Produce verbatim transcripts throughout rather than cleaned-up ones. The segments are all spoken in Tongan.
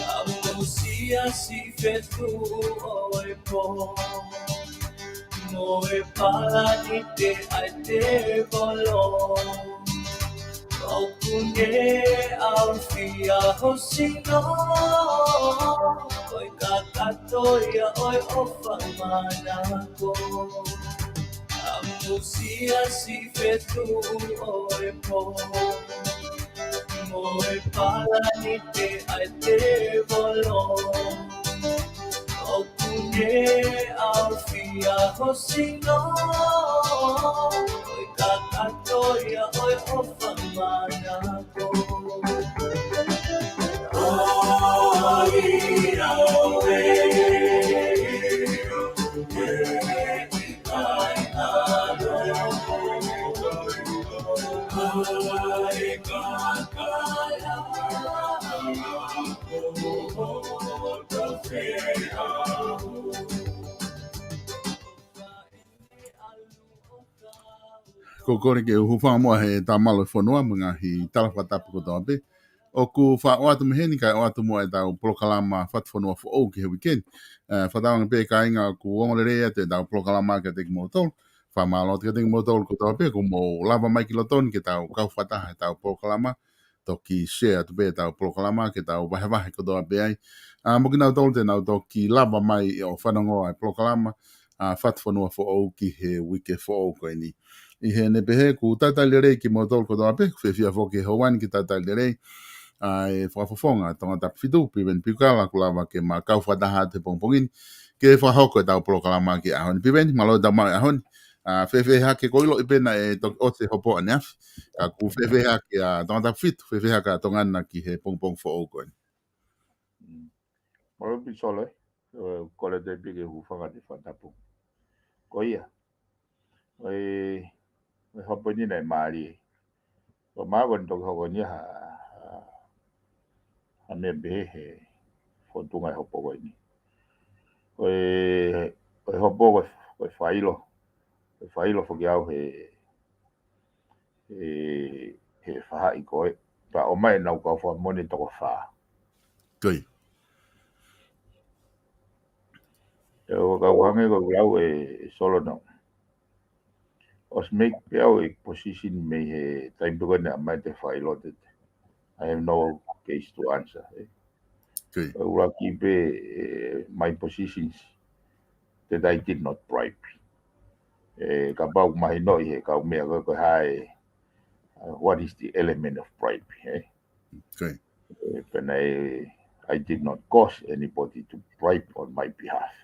Amusia si fetu ʻo e pō, mo e palanite ʻa e tēvolo. ʻOku ne ʻafio ho sino, ko e kakato ia ʻo e ʻofa manako. Amusia si fetu ʻo e pō, mo e palanite ʻa e tēvolo. ʻOku ne ʻafio ho sino, ko e kakato ia ʻo e ʻofa manako. Ko e kole ke u hūfanga muʻa he tau mālō e fonua mo e ngaahi tala fakatapu kotoa pē. ʻOku faʻa ʻoatu mei heni kae ʻoatu muʻa ʻetau polokalama Fatufonua Foʻou ki he weekend. Eh, fakatauange pē kāinga ʻoku ongo lelei atu ʻetau polokalama kiate kimoutolu. Fakamālō atu kiate kimoutolu kotoa pē kuo mou lava mai ki loto ni ke tau kau fakataha ʻetau polokalama. Toki share atu pē ʻetau polokalama ke tau vahevahe kotoa pē ai. ʻA, mo kinautolu te nau toki lava mai ʻo fanongo ʻa e polokalama, ʻa, Fatufonua Foʻou ki he uike foʻou ko eni. ʻI heʻene pehē, ʻoku talitali lelei kimoutolu kotoa pē, ʻoku fiefia foki he houa ni ke talitali lelei ʻa e fakafofonga Tongatapu fitu, Piveni Piukala, ʻoku lava ke ma kau fakataha atu he pongipongi ni ke fakahoko ʻetau polokalama ki he ʻaho ni. Piveni, mālō e tau maʻu e ʻaho ni. ʻA, fēfē hake, ko e ʻilo ʻi pena e toki ʻosi e hopo ʻaneafi. Ka ʻoku fēfē hake ʻa Tongatapu fitu, fēfē hake ʻa Tonga na ki he pongipongi foʻou ko eni. Mm. Mālō Pisolo, ē. ʻOku kole atu pē ke u hūfanga he fakatapu. Ko ia. ʻOi, ʻo e hopo ni naʻe mālie. Ko e mā ko eni toki hoko ni ha, ha, ha meʻa pehē he fōtunga e hopo ko eni. Ko e, ko e hopo ko e, ko e fakaʻilo. Ko e fakaʻilo foki au he, he, he faʻahi ko ē. Pea ʻomai ʻenau kau fakamoʻoni toko fā. Ko ia. ʻE ʻo kau hangē ko e lau ē, ē Solo nau. ʻOsi make pē au e position mei he taimi pē ko ē naʻe ʻomai e fakaʻilo te te. I have no case to answer, ē. Ko ia. ʻUluaki pē, ē, my positions that I did not bribe. Ē, kapau mahinoʻi he kau meʻa ko ē ko e hā e, uh, what is the element of bribe, ē? Ko ia. Ē, pea naʻe, I did not cause anybody to bribe on my behalf.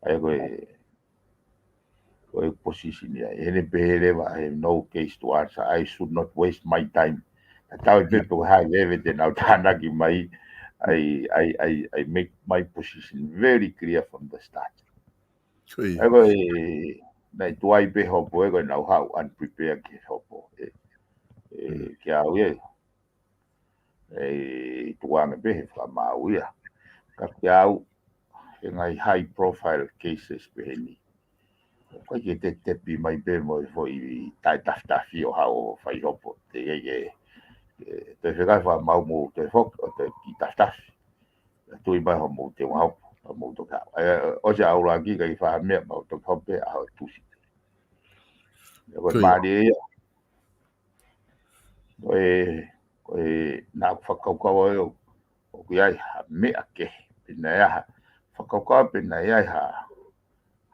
ʻA ia ko e, ko e position ia. Heʻene pehē leva, I have no case to answer. I should not waste my time. Ka tau pē pe ko hai leve te nau tānaki mai. I, I, I, I make my position very clear from the start. Ko ia. ʻA ia ko e, naʻe tuai pē hopo ē ko ʻenau haʻu unprepared ki he hopo. Ē, ē, Mm. kia au ia. ʻE tukuange pē he fakamaau ia. Ka kia au, he ngaahi high profile cases pehē ni. ʻOku ʻikai ke te tepi mai pē mo e foʻi taʻetafitafi ʻo haʻu ʻo fai hopo. Te ke, ke, ke, te fekau fakamaau mo te foki, ʻo te kiʻi tafitafi. Tui mai hoʻomou te ua hopo, hoʻomou toki haʻu. ʻE, ʻosi ʻa e ʻuluaki ka ʻi fā meʻa mau toki hopo pē ʻaho Tūsite. Ko ia. Ko e mālie ia. Ko e, ko e, naʻa ku fakakaukau au, ʻoku ʻi ai ha meʻa kehe, pe naʻe ʻi ai ha, fakakaukau pe naʻe ʻi ai ha,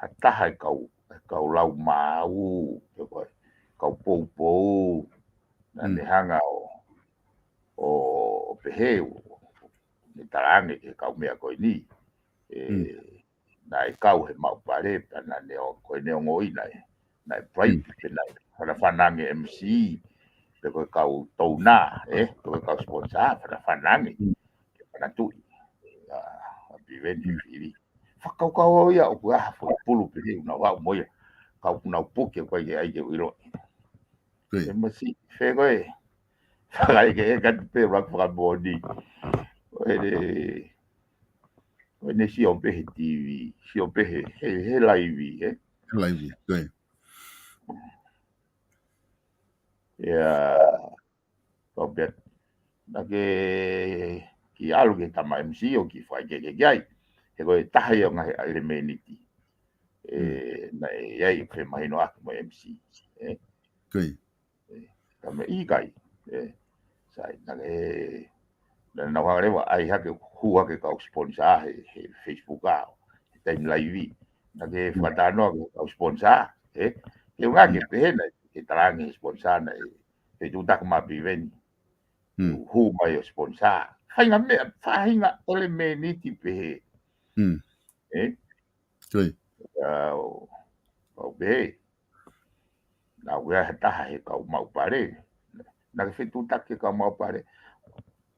ha taha e kau, e kau lau maau, pe ko e, kau poupou, naʻa Mm. ne hanga ʻo, ʻo, ʻo pehē, ʻo, ne talaange ki he kau meʻa ko eni. ʻE, Mm. naʻe kau he maʻu pale, pea naʻa ne o-, ko ʻene ongoʻi naʻe, naʻe bribe, Mm. pe naʻe fanafanange M C, pe ko e kau touna, ē, pe ko e kau sponsor, fanafana ange ke manatuʻi ʻa Piveni, fili. Fakakaukau au ia ʻoku ʻi ai ha foʻi pulu pehē ʻoku nau aʻu mo ia, ka ʻoku nau puke, ʻoku ʻikai ke ʻai ke u ʻiloʻi. ʻE masiʻi, fē koe? Fakaʻeke ʻe kati pē ʻuluaki fakamoʻoni. ʻO ʻene, ʻo ʻene sio pē he T V, sio pē he, he, he laivi, ē? Laivi, ko ē. Ia, pau pē, naʻa ke kiʻi ʻalu ki he tama M C ʻo kiʻi fakaʻekeʻeke ki ai. He ko e taha ia ʻo e ngaahi ʻelemēniti ē, naʻe ʻi ai e femahinoʻaki mo e M C, ē? Ko ē. Ka meʻa ʻikai, ē? Sai, naʻa ke, naʻa nau hanga leva ʻai hake, hū hake kau sponsor he, he Facebook ʻa, he taimi laivi. Naʻa ke fakatalanoa ki he kau sponsor, ē? He ʻuhinga ke pehē naʻe, ke talaange he sponsor naʻe, he tuʻutaki maʻa Piveni. Hū mai ʻo sponsor. Faʻahinga meʻa, faʻahinga ʻelemēniti pehē. Ē? Ko ē. Au, au pehē. Naʻa ʻoku ʻi ai ha taha he kau maʻu pale. Naʻa ke fetuʻutaki he kau maʻu pale.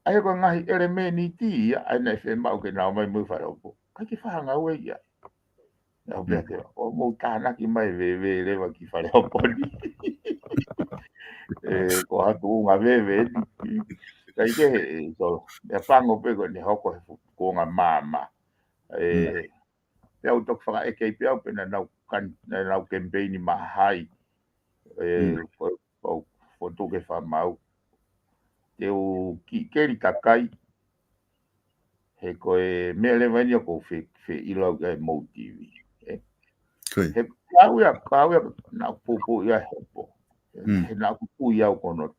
ʻA ia ko e ngaahi ʻelemēniti ia, ʻa ia naʻe fiemaʻu ke nau ō mai mo e falehopo. ʻIkai ke fakangāue ia. Naʻa ku pehē atu, ʻoua mou tānaki mai veve leva ki falehopo ni. Ē, ko ha tuʻunga veve eni. Kaikehe, ē, so, meʻa pango pē ko ʻene hoko he fu-, kuonga māmā. Ē, pea u toki fakaʻeke pē au pe naʻa nau kan-, naʻa nau kemipeini maʻa hai. Ē, ko, ko, ko tuke fakamaau. Te u kiʻi keli kakai, he ko e meʻa leva eni ʻoku ou fe-, feʻiloaki ai mo e T V, ē? Ko ē. He kau ia, kau ia, naʻa ku pupū ia he hopo. He naʻa ku pui au ko hono,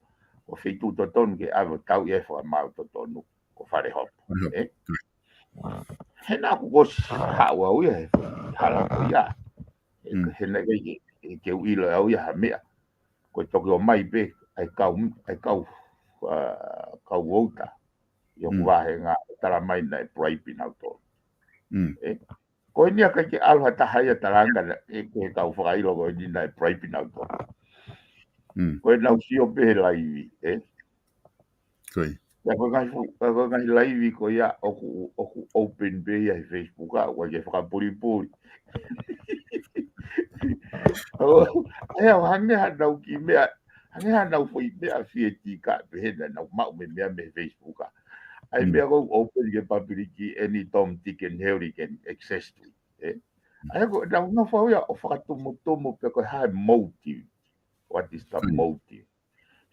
ko e feituʻu totonu ke ʻave ʻo tauʻi ai e fakamaau totonu, ko falehopo, ē? He naʻa ku ʻosi haʻu au ia he hala ko ia. He, he naʻe ʻikai ke, ke u ʻilo au ia ha meʻa. Ko e toki ō mai pē ʻa e kau, ʻa e kau, ʻa, kau vouta ʻi hoku vāhenga, tala mai naʻe bribe nautolu. Ē? Ko eni ʻikai ke ʻalu ha taha ia talaange naʻe, ʻe, ko e kau fakaʻilo ko eni naʻe bribe nautolu. Ko ʻenau sio pē he laivi, ē? Ko ē. Ia ko e ngaahi fu-, ko e ngaahi laivi ko ia ʻoku, ʻoku open pē ia he Facebook ʻa, ʻoku ʻikai ke fakapulipuli. ʻO, ʻe au hangē ha nau kiʻi meʻa, hangē ha nau foʻi meʻa fietika pehē naʻa nau maʻu mei meʻa mei he Facebook ʻa. ʻA e meʻa ko ē ʻoku open ki he public, any Tom, Dick and Harry can access to it, ē? ʻA ia ko ʻenau nofo ia ʻo fakatumutumu pe ko e hā e motive. What is the motive?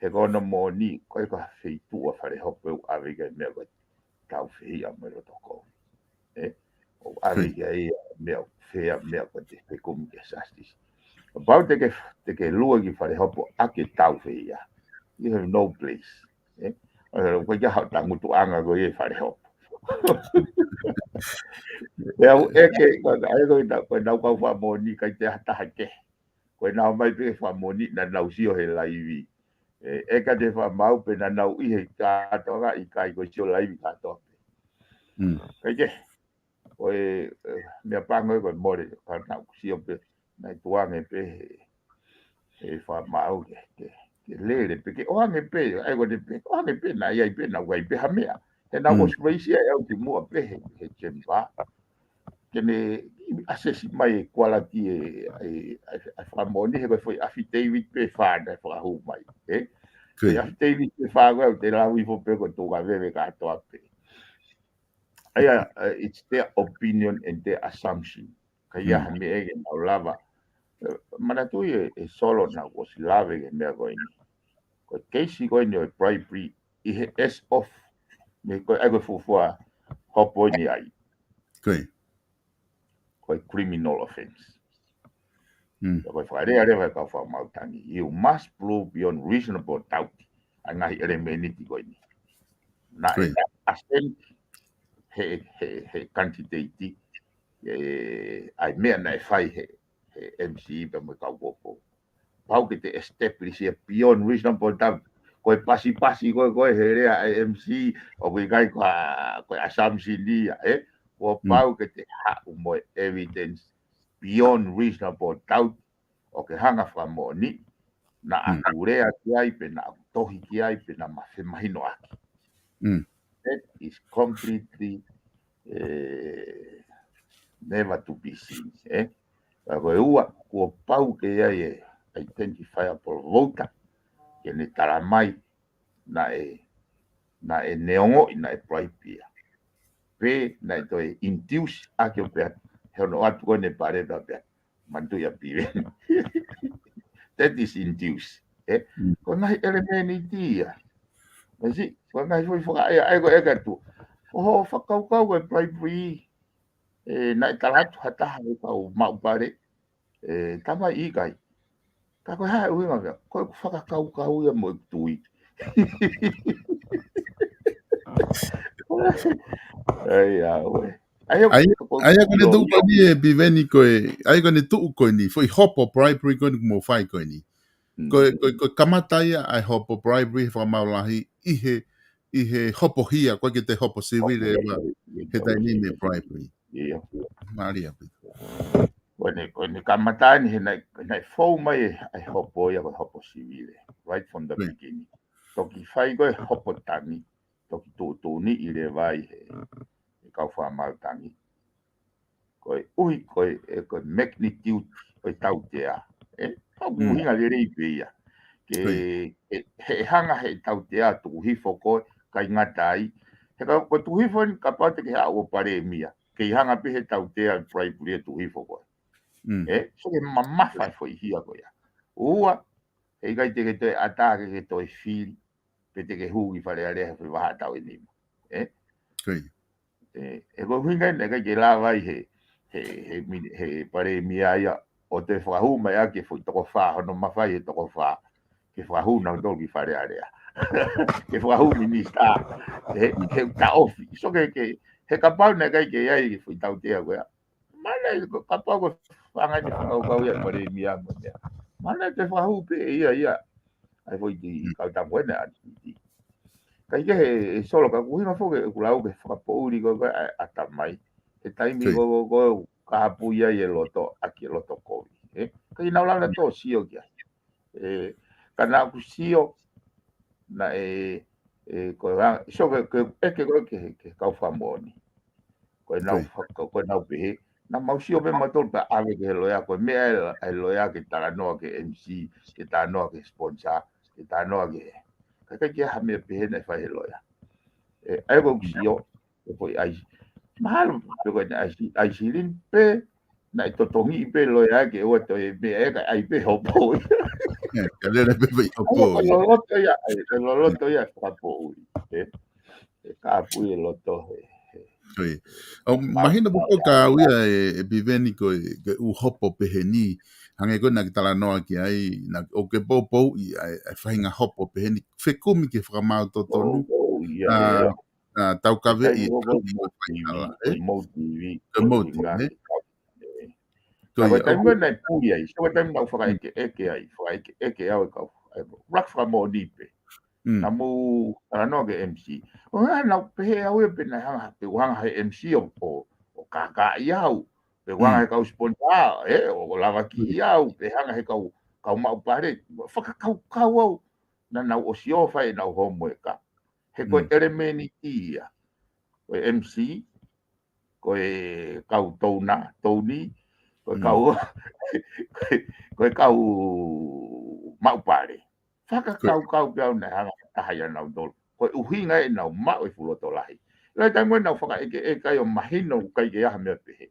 He ko hono moʻoni, ko e ko ha feituʻu ʻa falehopo ʻoku ʻave ki ai e meʻa ko e tāufehiʻa mo e loto kovi. Ē? ʻOku ʻave ki ai e meʻa ʻoku fea, meʻa ko e te fekumi ki he justice. Kapau te ke, te ke lue ki falehopo ʻaki e tāufehiʻa, you have no place. Ē? ʻOku ʻikai ke ʻi ai haʻo tangutuʻanga koe ʻi falehopo. Pea u ʻeke, ko e, ko e, ko ʻenau kau fakamoʻoni ʻikai toe ʻi ai ha taha kehe. Ko ʻenau ō mai pē fakamoʻoni naʻa nau sio he laivi. Ē, ʻe ka te fakamaau pe naʻa nau ʻi he kātoanga, ʻikai, ko e sio laivi kātoa pē. Kaikehe, ko e, ē, meʻa pango ē ko e mole, ka naʻa ku sio pē, naʻe tuʻu ange pē he, he fakamaau ke, ke, ke lele pē, ke ʻoange pē, ʻa ia ko ʻene pē, ʻoange pē, naʻe ʻi ai pē, naʻa ku ʻai pē ha meʻa. He naʻa ku ʻosi raise ia ʻe au kimuʻa pē he, he chamber. Ke ne assess mai e quality e, e, e, e fakamoʻoni he ko e foʻi affidavit pē fā naʻe fakahū mai, ē? Ko e affidavit pē fā ko ē ʻoku te lau hifo pē ko e tuʻunga veve kātoa pē. ʻA ia, ē, it's their opinion and their assumption. ʻIkai ha meʻa ke nau lava. Ē, manatuʻi ē, ē Solo naʻa ku ʻosi lave ki he meʻa ko eni. Ko e keisi ko eni ʻo e bribery ʻi he as of, mei ko e, ʻa ia ko e fuofua hopo eni ai. Ko e criminal offense. Ko e fakalea leva ʻa e kau fakamaau tangi. You must prove beyond reasonable doubt. ʻA e ngaahi ʻelemēniti ko eni. Naʻe assent he, he, he candidate, ē, ʻa e meʻa naʻe fai he, he M C pea mo e kau popo. Pau ke te establish ia beyond reasonable doubt. Ko e pasipasi ko ē, ko ē he lea ʻa e M C, ʻoku ʻikai ko ha, ko e assumption ia, ē? Kuo pau ke te haʻu mo e evidence beyond reasonable doubt, ʻo ke hanga fakamoʻoni naʻa ku lea ki ai pe naʻa ku tohi ki ai pe naʻa ma femahinoʻaki. Mm. That is completely eh, never to be seen. Eh? Ka ko e ua, kuo pau ke ai e identifiable voter, ke ne tala mai naʻe, naʻe neongoʻi naʻe bribe ia. Pe naʻe toe induce ʻaki ʻo pehē, he ʻoku ʻoatu ko eni pale pea pehē, manatu ia Piveni. That is induce. Eh? Mm. Ko e ngaahi ʻelemēniti ia. Masi, ko e ngaahi foʻi fakaʻeaʻea ko e ʻeke atu. Ko hoʻo fakakaukau ko e bribery, eh, naʻe tala atu ha taha ʻe kau maʻu pale, eh, tamai ʻikai. Ka ko e hā e ʻuhinga meʻa, ko e fakakaukau ia mo e tui. Ai, a, ue. Ai, Ai, ko- ai, ko ne ko- tuʻu ko eni e Piveni ko e, ai, ko ne tuʻu ko eni, foʻi hopo bribery ko eni kuo mou fai ko eni. Mm. Ko e, ko e, ko e kamata ia ai hopo bribery he fakamaau lahi ʻi he, ʻi he hopo hia, ko e ke te hopo sivile ua, he taimi ni bribery. Ia. Mālie ʻaupito. Ko eni, ko eni kamata ni he naʻe, naʻe fou mai e, ai hopo ia ko e hopo sivile. Right from the Right. beginning. Toki fai ko e hopo tangi, toki tuʻutuʻuni ʻi le vai he, he kau fakamaau tangi. Ko e ʻuhi, ko e, e, ko e magnitude, ko e tautea. E, kau Mm. ʻuhinga lelei pē ia. Ke, Right. ke, he hanga he tautea tuku hifo ko e, kai ngata ai. He ka, ko e tuku hifo ni kapau te ke haʻu ʻo palēmia. Kei hanga pē he tautea bribery tuku hifo ko e. Mm. E, so ke mamafa foʻi hia ko ia. Ua, he ʻikai te ke toe ʻatā ke ke toe fili. Pe te ke hū ki Fale Alea he foʻi vahaʻa taʻu ʻe nima. E? Ko ia. E, e ko e ʻuhinga naʻe ʻikai ke lava ai he, he, he, mini-, he palēmia ia ʻo toe fakahū mai ʻaki e foʻi toko fā, hono mafai he toko fā. Ke fakahū nautolu ki Fale Alea. Ke fakahū minisitā. He, he taʻofi. So ke, ke, he kapau naʻe ʻikai ke ai ke foʻi tautea ko ia. Mana e ko-, kapau ko e fanga ni fakakaukau ia palēmia mo ia. Mana e te fakahū pē ia ia. Ai foʻi ti kau tango ena ati. Kai ke he, e solo ka kuhinga foke e kulau ke fakapoʻuli ko e, a, ʻatamai. He taimi Sui. Ko, ko, ko, ka hapu ia e loto, ʻaki e loto kovi. E? Kai nau lana tō sio kia. E, ka naʻa ku sio, naʻe, e, ko e, so ke, ke, ʻeke ko e ke, ke kau fakamoʻoni. Ko e nau Sui. fa-, ko, ko e nau pehē, naʻa mau sio pē mautolu pea ʻave ke he loea, ko e meʻa e, e loea ke talanoa ke M C, ke talanoa ke sponsor, ke talanoa ke, ka kai ke ha meʻa pehē naʻe fai he loea. E, ai ko e sio, e foʻi ai, mahalo, pe ko e ai, ai silin pē, naʻe totongi pē loea ke ua toe meʻa e ka ai pē hopo. E, ka lele pē foʻi hopo. Ai, e loloto ia, e, e loloto ia, fakapoʻuli. E, e ka pui e loto, e, e. Sui. ʻO mahino pē ko e ka ui ia e, e Piveni ko e, ke u hopo pehē ni. Hangē ko e naʻa ke talanoa ki ai, naʻa, ʻoku ke poupouʻi ai, e faʻahinga hopo pehē ni. Fekumi ke fakamaau totonu. Oh, oh, ia, A, ia. a, tau kave Kai i, mo tau T V, mo ala, kai e? mo T V, Kai mo ko e T V, e? e. Ko Ka ko ia, e taimi ʻoku naʻe puli ai, so ko e taimi naʻa ku fakaʻekeʻeke ai, fakaʻekeʻeke au e kau, e, rak fakamoʻoni pē. Mm. Naʻa mou, ʻa, no ke M C. ʻO hā naʻa ku pehē au e pē naʻe hanga, pe u hanga he M C ʻo, ʻo, ʻo kākaaʻi au. Pe u hanga Mm. he kau sponsor, e, ʻo, ʻo lavakiʻi au, pe hanga he kau, kau maʻu pale. Fakakaukau au, naʻa nau ʻosi ō fai ʻenau homework. He ko e Mm. ʻelemēniti ia. Ko e M C, ko e kau touna, touni, ko e Mm. kau, ko e, ko e kau maʻu pale. Fakakaukau pē au naʻe hanga taha ia nautolu. Ko e ʻuhinga ʻenau maʻu e fuʻu loto lahi. Lai taimi naʻa ku fakaʻekeʻeke ai ʻo mahino ʻoku ʻikai ke ʻi ai ha meʻa pehē.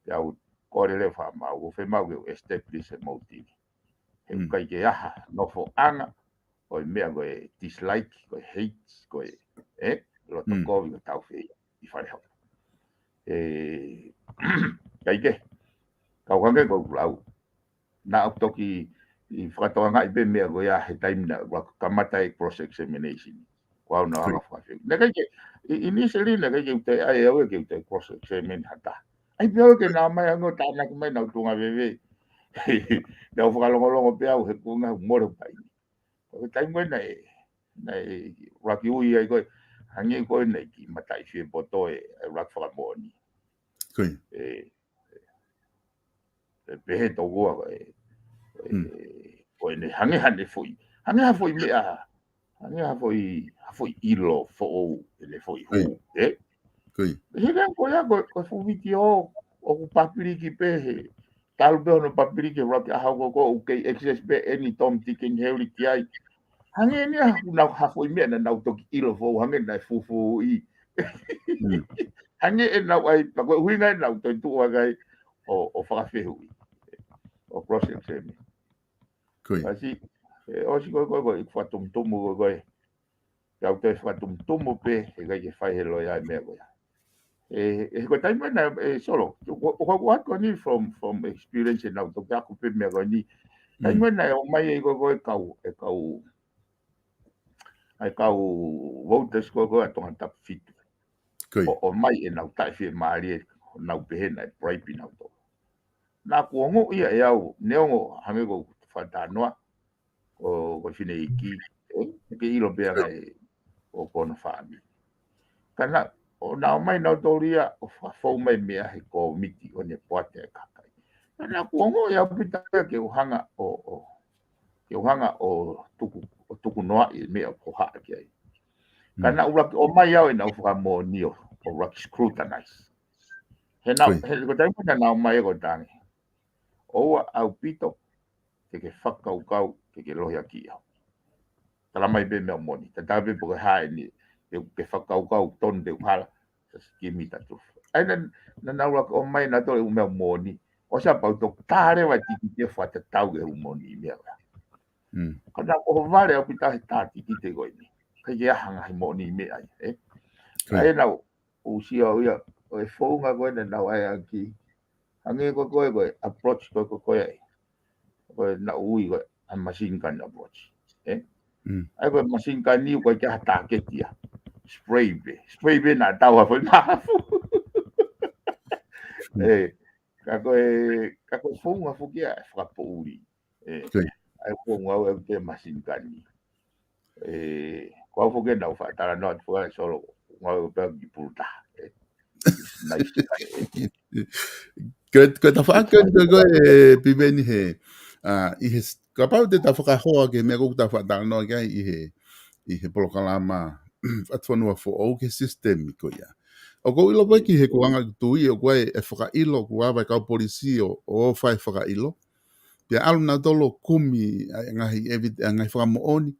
Pea u kole leva fakamaau, ʻoku fiemaʻu ke u establish e mouti. He ʻoku Mm. ʻikai ke ʻi ai ha nofoʻanga, ko e meʻa ko e dislike, ko e hate, ko e, e, loto Mm. kovi ko e tau fei, ʻi Fale Hopo. E, kai ke, kau hangē ko e kulau. Naʻa ku toki, ʻi fakatokangaʻi pē meʻa ko ia he taimi naʻa ku kamata e cross examination. Ko au naʻa ku Sui. hanga fakafeu. Naʻe ʻikai ke, i-, initially naʻe ʻikai ke u toe ʻai au ke u toe cross examine ha taha. Ai pē au ke naʻa mai ango tānaki mai naʻa ku tuʻunga veve. Naʻa ku fakalongolongo pē au he kuonga mole pai. Ko e taimi ko ē naʻe, naʻe ʻuluaki ui ai ko e, hangē ko e naʻe ki mataʻi fie poto e, e rak fakamoʻoni. Ko ia. E, e pehē tokua ko e, e, Mm. ko e ne hangē ha ne foʻi. Hangē ha foʻi meʻa, Hangē ha foʻi, ha foʻi ʻilo foʻou, ʻene foʻi hū, ē? Ko ia. He lea ko ia, ko, ko e fuʻu vitiō ʻoku papiliki pē he, talu pē hono papiliki he ʻuluaki ʻaho ko ē, ʻoku kei access pē ʻe ni Tom, Dick and Harry ki ai. Hangē ni ha, nau ha foʻi meʻa naʻa nau toki ʻilo foʻou, hangē naʻe fufū ʻi. Hangē ʻenau ʻai, pea ko e ʻuhinga ʻenau toe tuʻu hake ai ʻo, ʻo fakafehuʻi. ʻO cross examine. Ko ia. Kasi, ʻe, ʻosi ko ē, ko ē, ko e fakatumutumu ko ē, ko ē. Pea u toe fakatumutumu pē, he ʻikai ke fai he loea e meʻa ko ia. ʻE, ʻe, ko e taimi naʻe, ʻe, Solo, ʻo, ʻo, ʻo, ʻo atu ni from, from experience naʻa tau toki ako pē meʻa ko eni. Taimi naʻe ō mai ai ko ē, ko ē kau, e kau, ʻa e kau voters ko ē, ko ē ʻa Tongatapu fitu. Ko ia. ʻO, ʻo mai ʻenau taʻefiemālie, ʻenau pehē naʻe bribe nautolu. Naʻa ku ongoʻi ia ʻe au, neongo hangē ko e fakatalanoa, ʻo, ko e fineʻeiki, ē, ke ʻilo pē ʻa e, ʻo ko hono fāmili. Ka naʻa, ʻo nau ō mai nautolu ia, ʻo fakafou mai meʻa he kōmiti ʻo ʻene poate e kakai. Ka naʻa ku ongoʻi au pita ia ke u hanga ʻo, ʻo, ke u hanga ʻo tuku, ʻo tuku noaʻi e meʻa ʻoku ou haʻa ki ai. Ka naʻa ku ʻuluaki ō mai au ʻenau fakamoʻoni ʻo, ʻo ʻuluaki scrutinize. He naʻa, he ko e taimi naʻa nau ō mai ko e tangi. ʻOua ʻaupito, ke ke fakakaukau, ke ke lohiakiʻi au. Tala mai pē meʻa moʻoni. Tatau ai pē pe ko e hā eni, pe ke fakakaukau tonu pe ʻoku hala, just give me the truth. ʻA ia naʻa, naʻa nau ʻuluaki ō mai nautolu e ʻū meʻa moʻoni. ʻOsi ia pea u toki tā leva e tikite fakatatau ki he ʻū moʻoni meʻa. Ka naʻa ku ʻohovale au pita he tā tikite ko eni. ʻIkai ke ʻi ai ha ngaahi moʻoni meʻa ia, ē? ʻA ia naʻa ku ʻusia au ia, ʻo e founga ko ē naʻa nau ʻai ʻaki. Hangē ko ē, ko ē, ko e approach ko ē, ko ē, ko ē ai. Ko e naʻa ku ui ko e, ʻa e machine gun approach. Ē? ʻA ia ko e machine gun ni ʻoku ʻikai ke ʻi ai ha tāketi ia. Spray pē. Spray pē naʻa tau ha foʻi mahafu. Ē, ka ko e, ka ko e founga foki ia e fakapoʻuli. Ē, ʻa ia ko e ngāue ʻa e machine gun ni. Ē, ko au foki naʻa ku fakatalanoa atu fakaʻe Solo, ngāue pē ki Puluta. Ē, nice. Ko e, ko e tafaʻaki ko ē, ko e piveni he, ʻa, ʻi he, kapau te ta fakahoa ki he meʻa ko ē ʻoku ta fakatalanoa ki ai ʻi he, ʻi he polokalama ʻa e fonua foʻou ki he sisitemi ko ia. ʻOku ou ʻilo pē ki he kuonga tui, ʻoku ʻi ai e fakaʻilo, ʻoku ʻi ai e kau polisi ʻo, ʻo fai fakaʻilo. Pea ʻalu nautolu ʻo kumi ʻa e ngaahi evi-, ʻa e ngaahi fakamoʻoni.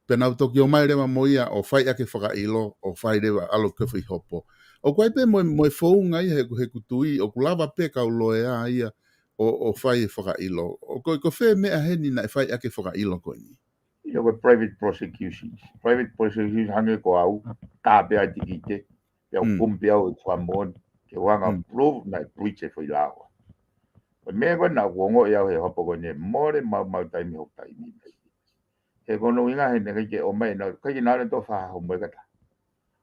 Pea nau toki ō mai leva mo ia ʻo fai ʻaki e fakaʻilo, ʻo fai leva ʻalu ki he foʻi hopo. ʻOku ʻi ai pē mo e, mo e founga ia he, he ʻoku ou tui, ʻoku lava pē kau loea ia ʻo, ʻo fai e fakaʻilo. ʻOku, ko e fē meʻa heni naʻe fai ʻaki e fakaʻilo ko eni? ʻIo, ko e private prosecution. Private prosecution hangē ko au, tā pē ʻa e tikite, pea u kumi pē au e fakamoʻoni, ke u hanga ʻo prove naʻe breach e foʻi lao. Ko e meʻa ko ē naʻa ku ongoʻi au he hopo ko eni, mole maumau taimi hoku taimi mai. He ko hono ʻuhinga he naʻe ʻikai ke ō mai, naʻe ʻikai ke nau toe fakahoa mo e kata.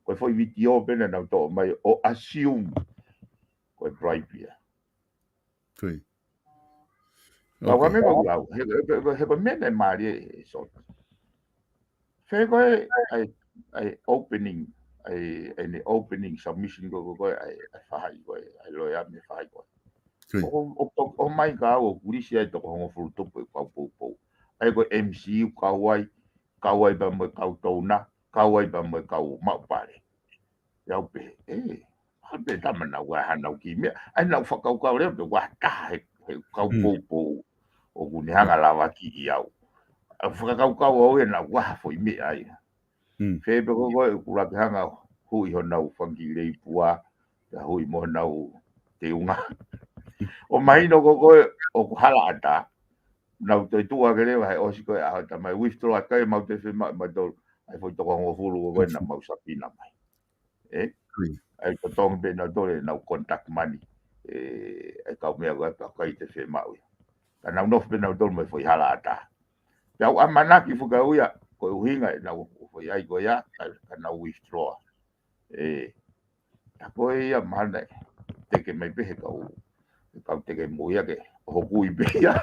Ko e foʻi vitiō pē naʻa nau toʻo mai ʻo assume ko e bribe ia. Ko ia. Pea ʻoku ʻi ai e meʻa ko ē ʻoku lau, he, he, he, he ko e meʻa naʻe mālie ʻe Solo. Fē ko ē ʻa e, ʻa e opening, ʻa e, ʻa ʻene opening submission ko ē, ko ē, ʻa e, ʻa e faʻahi ko ē, ʻa e loea mei he faʻahi ko ē. ʻO, ʻo, ʻo, ʻo mai ka ʻo kulisi ai toko hongofulu tupu e kau poupou. ʻA ia ko e M C U kau ai, kau ai pea mo e kau touna, kau ai pea mo e kau maʻu pale. Pea u pehē, ē, ʻa pē tama naʻa ku ʻai hanau kiʻi meʻa, ʻa ia naʻa ku fakakaukau leva pe ʻoku ʻi ai ha taha he, he kau poupou ʻoku ne hanga lavakiʻi au. ʻA e fakakaukau au ē naʻa ku ʻai ha foʻi meʻa ia. Fē pē ko ē ʻoku ʻuluaki hanga huʻi honau fanga kiʻi leipua, pea huʻi mo honau teunga. ʻO mahino ko ē ʻoku hala ʻatā, nau toe tuʻu hake leva he ʻosi ko ē ʻaho, tā mai withdraw atu, ʻikai ke mau toe fiemaʻu ʻe mautolu ʻa e foʻi toko hongofulu ko ē naʻa mau sapina mai. Ē? ʻA ia totongi pē nautolu ʻenau contact money. Ē, ʻa e kau meʻa ko ē pea ʻikai te fiemaʻu ia. Ka nau nofo pē nautolu mo e foʻi hala ʻatā. Pea u ʻamanaki foki au ia, ko e ʻuhinga ʻenau foʻi ʻai ko ia, ka, ka nau withdraw. Ē, tā ko ē ia mahalo naʻe teke mai pē he kau, he kau teke mo ia ke ʻohoku ui pē ia.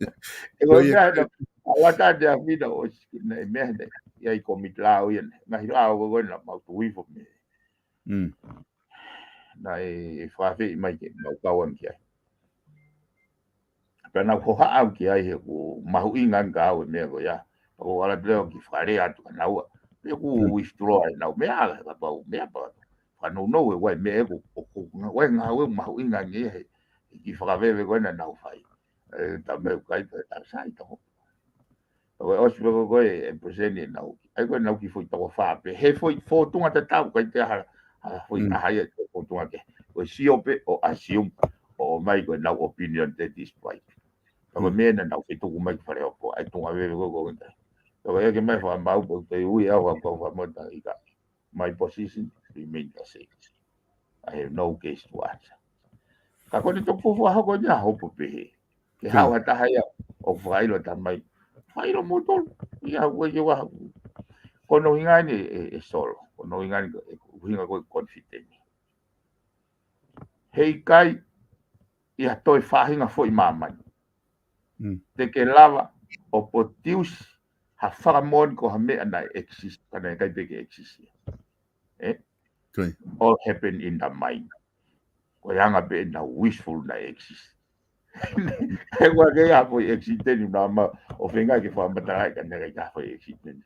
Ē, ko ia, ʻa e meʻa naʻe, ʻa e ʻata te a fina ʻo si, naʻe meʻa naʻe ʻi ai e kōmiti lao ia naʻe, ngaahi lao ko ē naʻa mau tuʻu hifo mei. Naʻe fakafeʻi mai ke mau kau ange ki ai. Pea naʻa ku hohaʻa au ki ai he ʻoku mahuʻinga ange kia au e meʻa ko ia. Pea ko e ala pē leva ki fakalea atu kia naua. Pea ʻoku withdraw ʻenau meʻa, kapau meʻa pea fakanounou ʻe ʻoua ʻe meʻa ʻoku, ʻoku, ʻoku ngāue mahuʻinga ange he, he kiʻi fakaveve ko ē naʻa nau fai. ʻE, tā meʻa ʻoku ʻikai pē, tā sai tā hopo. Ko e ʻosi pē ko ē ʻe present ʻenau. ʻAi ko ē ʻenau kiʻi foʻi toko fā pē. He foʻi fōtunga tatau, ʻikai te ʻi ai ha, ha foʻi ʻaho ia ʻe fōtunga kehe. Ko e sio pē ʻo assume ʻo ʻomai ko ʻenau opinion that is right. Ka ko e meʻa naʻa nau fetuku mai ki fale hopo, ʻai tuʻunga veve ko ē ko ē. Ka ko e ʻeke mai fakamaau pē ʻoku te ui au ha kau fakamota ika. My position remain the same. I have no case to answer. Ka ko ʻene toki fuofua hoko ʻeni ʻa hopo pehē. Ke haʻu ha taha ia ʻoku fakaʻilo tamai. Fakaʻilo moutolu. Ia ue ke waha. Ko hono ʻuhinga ʻeni ʻe, ʻe Solo. Ko hono ʻuhinga ʻeni ʻe ʻuhinga ko e confident. He ʻikai ʻi ha toe faʻahinga foʻi māmani. Te ke lava ʻo produce ha fakamoʻoni ko ha meʻa naʻe exist, ka naʻe ʻikai pē ke exist ia. ʻE? All happen in the mind. Ko e anga pē ʻenau wishful naʻe exist. He ʻoku ʻikai ha foʻi accident naʻa mau ʻo feinga ke fakamatalaʻi ka naʻe ʻikai ha foʻi accident.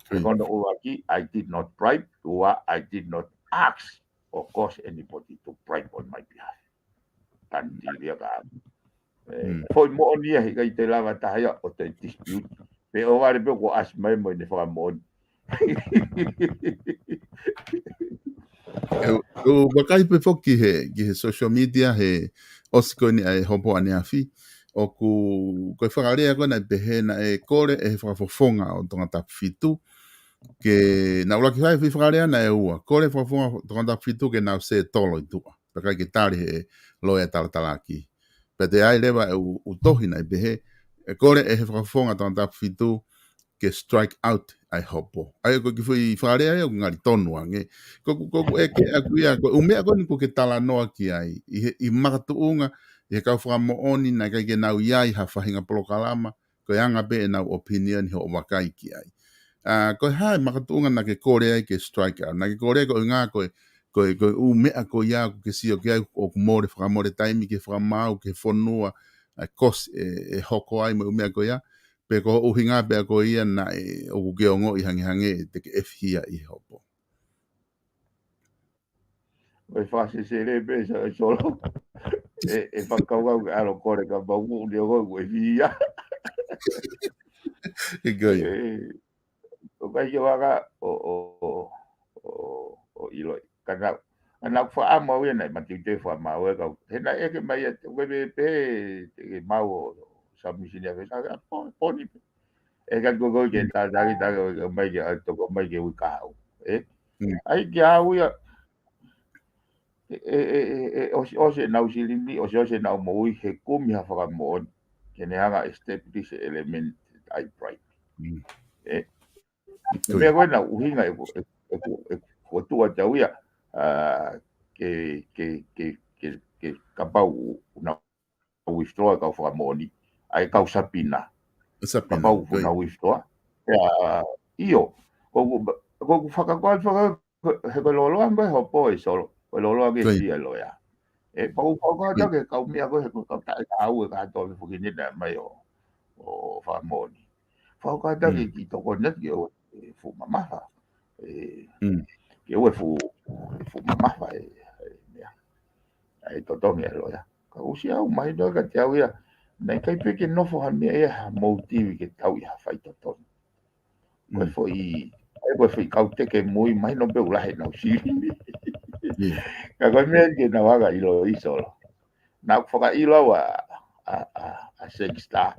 Ko hono ʻuluaki, I did not bribe, ua, I did not ask or cause anybody to bribe on my behalf. Tani tili ia ka. ʻE, foʻi moʻoni ia he ʻikai te lava taha ia ʻo te dispute. Pe ʻoua leva pē kuo ʻasi mai mo ʻene fakamoʻoni. ʻE, ʻoku ou vakai pē foki he, ki he social media he ʻosi ko ʻeni ʻa e hopo ʻaneafi. ʻOku, ko e fakalea ko ē naʻe pehē naʻe kole ʻe he fakafofonga ʻo Tongatapu fitu. Ke naʻa ku lava ke fai e foʻi fakalea naʻe ua. Kole fakafofonga Tongatapu fitu ke nau settle ʻi tuʻa. Pea ʻikai ke tali he loea talatalaki. Pea toe ʻai leva e ʻū, ʻū tohi naʻe pehē, ʻe kole ʻe he fakafofonga Tongatapu fitu ke strike out ʻa e hopo. ʻA ia ko e kiʻi foʻi fakalea ia ʻoku ngali tonu ange. Ko ʻeku, ko ʻeku ʻeke ʻaku ia, ko e ʻū meʻa ko ʻeni ʻoku ke talanoa ki ai. ʻI he, ʻi makatuʻunga, ʻi he kau fakamoʻoni naʻe ʻikai ke nau ʻi ai ha faʻahinga polokalama, ko e anga pē ʻenau opinion hoʻo vakai ki ai. ʻA, ko e hā e makatuʻunga naʻa ke kole ai ke strike out. Naʻa ke kole ko e ʻuhinga ko e, ko e, ko e ʻū meʻa ko ia ʻoku ke sio ki ai ʻoku mole, fakamole taimi ke fakamaau ki he fonua, ʻa e cost ʻe, ʻe hoko ai mo e ʻū meʻa ko ia. Pe ko e ʻuhinga pē ʻa ko ia naʻe ʻoku ke ongoʻi hangehangē te ke ʻefihia ʻi he hopo. ʻOi fāsesele pē sa Solo. ʻE, ʻe fakakaukau ke ʻalu ʻo kole kapau ʻoku ne ʻoku ʻefihia. ʻIkai. ʻE, ʻoku ʻikai ke u hanga ʻo, ʻo, ʻo, ʻo, ʻo ʻiloʻi. Ka naʻa, ka naʻa ku fakaʻamu au ia naʻe mateuteu fakamaau e kau. He naʻe ʻeke mai ia, ʻoku ke pehē, te ke maau ʻo submission ia pē, sa, sa, po-, poni pē. ʻE ka ko ko ke tātaki, taki, ʻo mai ke, ʻa, toko mai ke ui ka au. ʻE? ʻAi ke au ia, ʻe, ʻe, ʻe, ʻe, ʻosi, ʻosi ʻenau silini, ʻosi, ʻosi ʻenau moʻui, he kumi ha fakamoʻoni. Ke ne hanga establish e element ʻa e bribe. ʻE? Meʻa ko ē naʻa ku ʻuhinga ʻeku, ʻeku, ʻeku, ʻeku fokotuʻu atu au ia, ʻa, ke, ke, ke, ke, ke kapau ʻoku nau withdraw e kau fakamoʻoni, ʻa e kau sapina. Sapina, kapau ʻoku nau withdraw. ʻIo, ko ʻeku, ko ʻeku fakakaukau, faka-, he ko e loloa ko ē hopo e Solo, ko e loloa ke sia loea. ʻE, pau kau kau taki kau meʻa ko ē he ko e kau taʻe kau e kātoa me foki ni naʻe mai ʻo, ʻo fakamoʻoni. Fakakaukau taki ki toko net ke ʻoua ʻe fuʻu mamafa. ʻE, ke ʻoua ʻe fuʻu, fuʻu mamafa e, e meʻa. ʻA e totongi e loea. Ka ʻosi au, mahino ka te au ia. Naʻe ʻikai pē ke nofo ha meʻa ia ha motive ke tau ʻi ha fai totongi. Ko e foʻi, ʻa e ko e foʻi kau teke mui, mahino pē ʻoku lahi ʻenau silini. Ka ko e meʻa ke nau hanga ʻiloʻi Solo. Naʻa ku fakaʻilo au ʻa, ʻa, ʻa, ʻa Sangster.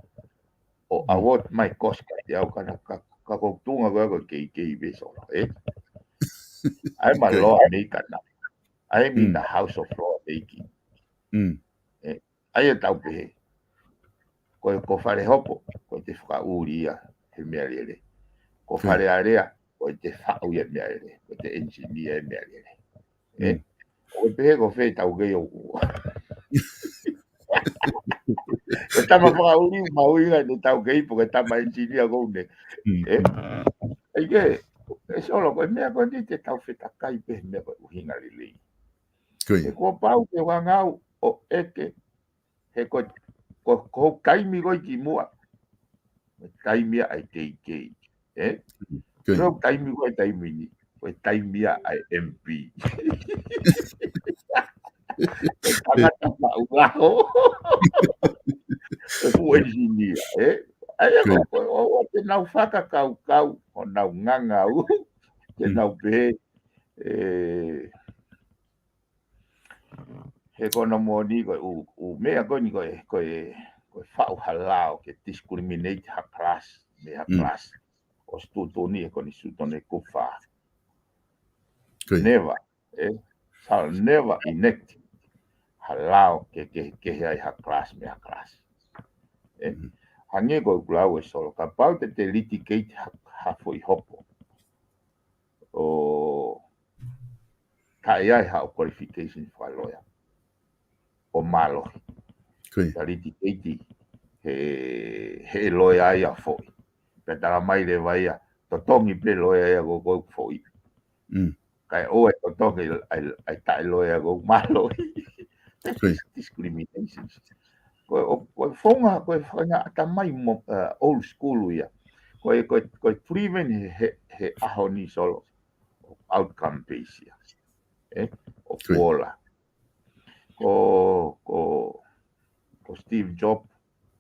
ʻO award mai cost ka te au ka na ka, ka ko e tuʻunga ko ē ko e kei kei pē Solo, ʻe? ʻA e ma loa nei ka na. I am in the house of law making. ʻE, ʻa ia tau pehē. Ko e, ko Fale Hopo, ko e te fakaʻuli ia he meʻalele. Ko Fale Alea, ko e te faʻu ia meʻalele. Ko e te engineer ia meʻalele. ʻE, ko e pehē ko fē tau kei ʻoku. Ko e tama fakaʻuli, mahuʻinga ʻene tau kei, pe ko e tama engineer ko ʻene. ʻE, ʻai ke, ʻe Solo, ko e meʻa ko eni te tau fetakai pē he meʻa ko e ʻuhinga lelei. He kuo pau ke u hanga au ʻo ʻeke, he ko, ko, ko hoku taimi ko ē kimuʻa. Ko e taimi ia ʻa e K K. Ē? Ko ia. Ko e taimi ko e taimi ni. Ko e taimi ia ʻa e M P. Ko e tangata maʻu laho. Ko e fuʻu engineer, ē? ʻA ia ko, ko, ʻo, ʻo te nau fakakaukau, ʻo nau ngangau, te nau pehē, ē, he ko hono moʻoni ko e ʻū, ʻū meʻa ko eni ko e, ko e, ko e faʻu ha lao ke discriminate ha class, mei ha class. ʻOsi tuʻutuʻuni ʻe he konisitūtone kuo fā. Never, ē, shall never enact ha lao ke, ke, kehe ai ha class mei ha class. Ē, hangē ko ʻeku lau ē Solo, kapau te te litigate ha, ha foʻi hopo. ʻO taʻe ai haʻo qualification fakaloea. ʻO mālohi. Ko ia. Ka litigate he, he loea ia foʻi. Pea tala mai leva ia, totongi pē loea ia ko, ko foʻi. Mm. Kae ʻoua ʻe totongi ai, ai, ai taʻe loea ko mālohi. Ko ia. Discrimination. Ko e, ʻo, ko e founga, ko e founga ʻatamai mo, uh, old school ia. Ko e, ko e, ko e prevent he, he, he ʻaho ni Solo. Outcome base ia. Ē? ʻO kuola. Ko, ko, ko Steve Jobs,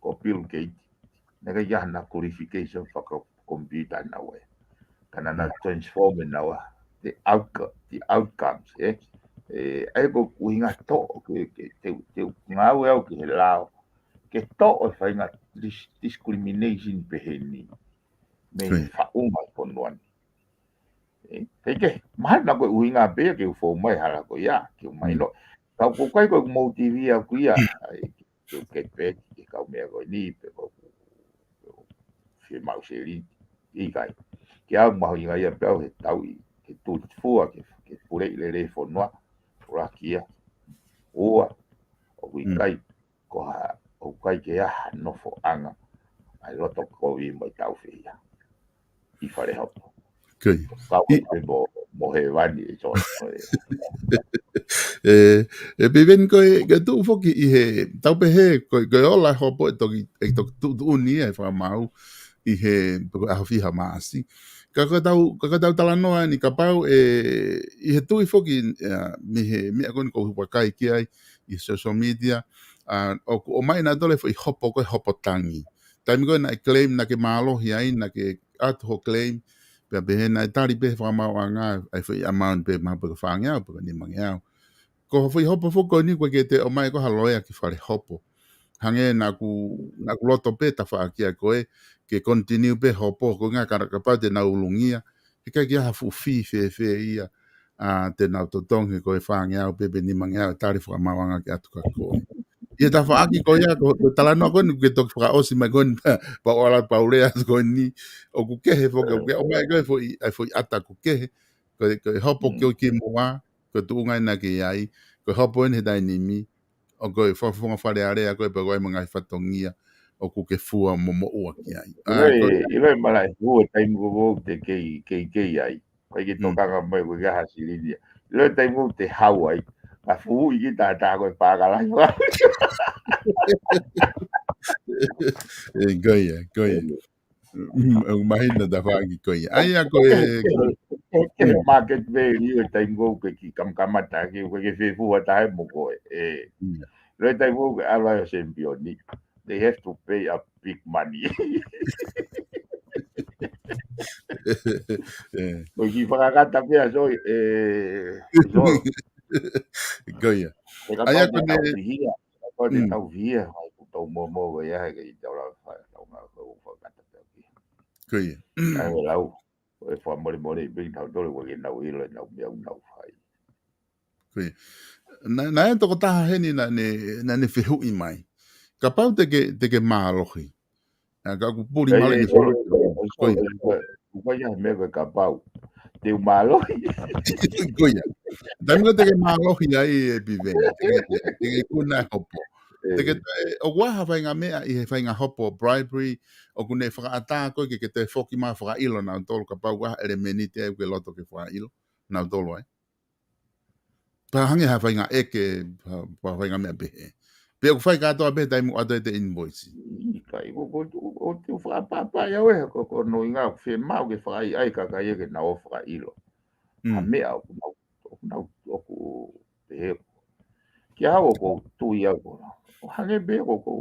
ko Bill Gates, naʻe ʻikai ke ʻi ai hano qualification fakakompiuta naua. Ka naʻa na transform naua the outco-, the outcomes, ē? Ē, ʻa ia ko e ʻuhinga toʻo ke, ke, te, te ngāue au ki he lao. Ke toʻo e faʻahinga dis-, discrimination pehē ni. Mei he faʻunga ʻo e fonua ni. Ē, ke, ke, mahalo ko e ʻuhinga pē ia ke u fou mai hala ko ia, ke u mai lo. Ka ʻoku ʻikai ko e motive ia ʻaʻaku ia, ʻai, ke u ke pē, ke kau meʻa ko eni, pe ko u fie maʻu seli, ʻikai. Ke au mahuʻinga ia pē au he tauʻi, ke tūtufua, ke, ke puleʻi lelei fonua, ʻuluaki ia. Ua, ʻoku ʻikai, ko ha, ʻoku ʻikai ke ʻi ai ha nofoʻanga, ʻa e loto kovi mo e taufehiʻa. ʻI fale hopo. Ko ia. Kau pē mo, mo hēvani ʻe Solo. Ē, ē, Piveni ko e, ko e tuʻu foki ʻi he, tau pehē, ko e, ko e ola hopo ʻe toki, ʻe toki tuʻutuʻuni ʻa e fakamaau ʻi he, pe ko e ʻaho fiha Maʻasi. Ka, ka tau, ka, ka tau talanoa ni kapau ʻe, ʻi he tui foki, ē, mei he, meʻa ko eni ʻoku ou vakai ki ai, ʻi social media, ʻa, ʻoku ʻomai naʻa tole foʻi hopo ko e hopo tangi. Taimi ko ē naʻe claim naʻa ke mālohi ai, naʻa ke ʻatu hoʻo claim, pea pehē naʻe tali pē fakamaauʻanga, ʻa e foʻi amount pē maʻu pē ko e fāngeau, pe ko e nimangeau. Ko e foʻi hopo foki ko eni ʻoku ʻikai ke toe ʻomai ko ha loea ki fale hopo. Hangē naʻa ku, naʻa ku loto pē tafaʻaki ʻa koe, ke continue pē hopo, ko e ʻuhinga ka, kapau te nau ulungia, he ʻikai ke ʻi ai ha fuʻu fee fēfē ia, ʻa, te nau totongi ko e fāngeau pē pe nimangeau ʻe tali fakamaauʻanga ke ʻatu kia koe. ʻI he tafaʻaki ko ia, ko, ko e talanoa ko eni, ke toki fakaʻosi mai ko eni, pea, pea ʻoua leva pea u lea atu ko eni, ʻoku kehe foki, ʻoku ke ʻomai ko e foʻi, ʻa e foʻi ʻata ʻoku kehe, ko e, ko e hopo ki ʻo ki muʻa, ko e tuʻunga ʻena ke ʻi ai, ko e hopo eni he taimi ni, ʻo ko e fakafofonga Fale Alea ko e pea ko e mo e ngaahi fatongia, ʻoku ke fua mo moʻua ki ai. ʻA, ʻIlo e, ko e ʻilo e malaʻe fua taimi ko ē te kei, kei, kei ai. ʻIkai ke tokanga mai ko e kaha silinia. ʻIlo e taimi ko ē te hau ai. Ka fuʻu ʻi ki tātā ko e pākalai. Ē, ko ia, ko ia. Mm, ʻoku mahino tafaʻaki ko ia. ʻA ia ko e, ko e, ko e market value e taimi ko ē ke ki kamkamata ke, ke, ke fefua tahe mo ko e. Ē. ʻIlo e taimi ko ē ke ʻalu ai ʻo sempioni. They have to pay a big money. Ē. Ko e kiʻi fakakata pē ia, Solo, ē, Solo. Ko ia. ʻE kapau te tau fihia, kapau te tau fihia, ʻoku tau mōmō ko ia, he ke i tau lau fai, tau ngā, tau fakakata pē ia. Ko ia. ʻA e lau, ʻe fakamolemole pē ki tau tole, ʻoku ʻikai ke nau ʻilo, ʻenau meʻa ʻoku nau fai. Ko ia. Naʻe, naʻe tokotaha heni naʻa ne, naʻa ne fehuʻi mai. Kapau te ke, te ke mālohi. ʻA, ka ʻoku puli mālohi ke Solo, ko ia. ʻOku ʻikai ha meʻa ko e kapau. Te u mālohi. Ko ia. Taimi ko ē te ke mālohi ai ē Piveni. Te ke, te ke kuna e hopo. Te ke, ē, ʻoku ʻi ai ha faʻahinga meʻa ʻi he faʻahinga hopo bribery, ʻoku ne fakaʻatā koe ke, ke toe foki mai fakaʻilo nautolu kapau ʻoku ʻi ai ha ʻelemēniti ʻoku ke loto ke fakaʻilo nautolu ai. Pea hangē ha faʻahinga ʻeke, ha, ha faʻahinga meʻa pehē. Pe ʻoku fai kātoa pē taimi ʻoku ʻoatu ai e invoice? ʻIkai, ko, ko, ko, ko te u fakapapau ia ʻe au ē, ko, ko hono ʻuhinga ʻoku fiemaʻu ke fakaʻaiʻai e kakai ia ke nau ō ʻo fakaʻilo. Mm. Ha meʻa ʻoku nau, ʻoku nau, ʻoku pehē. Kia au ʻoku ou tui au ko. ʻO hangē pē ko, ko,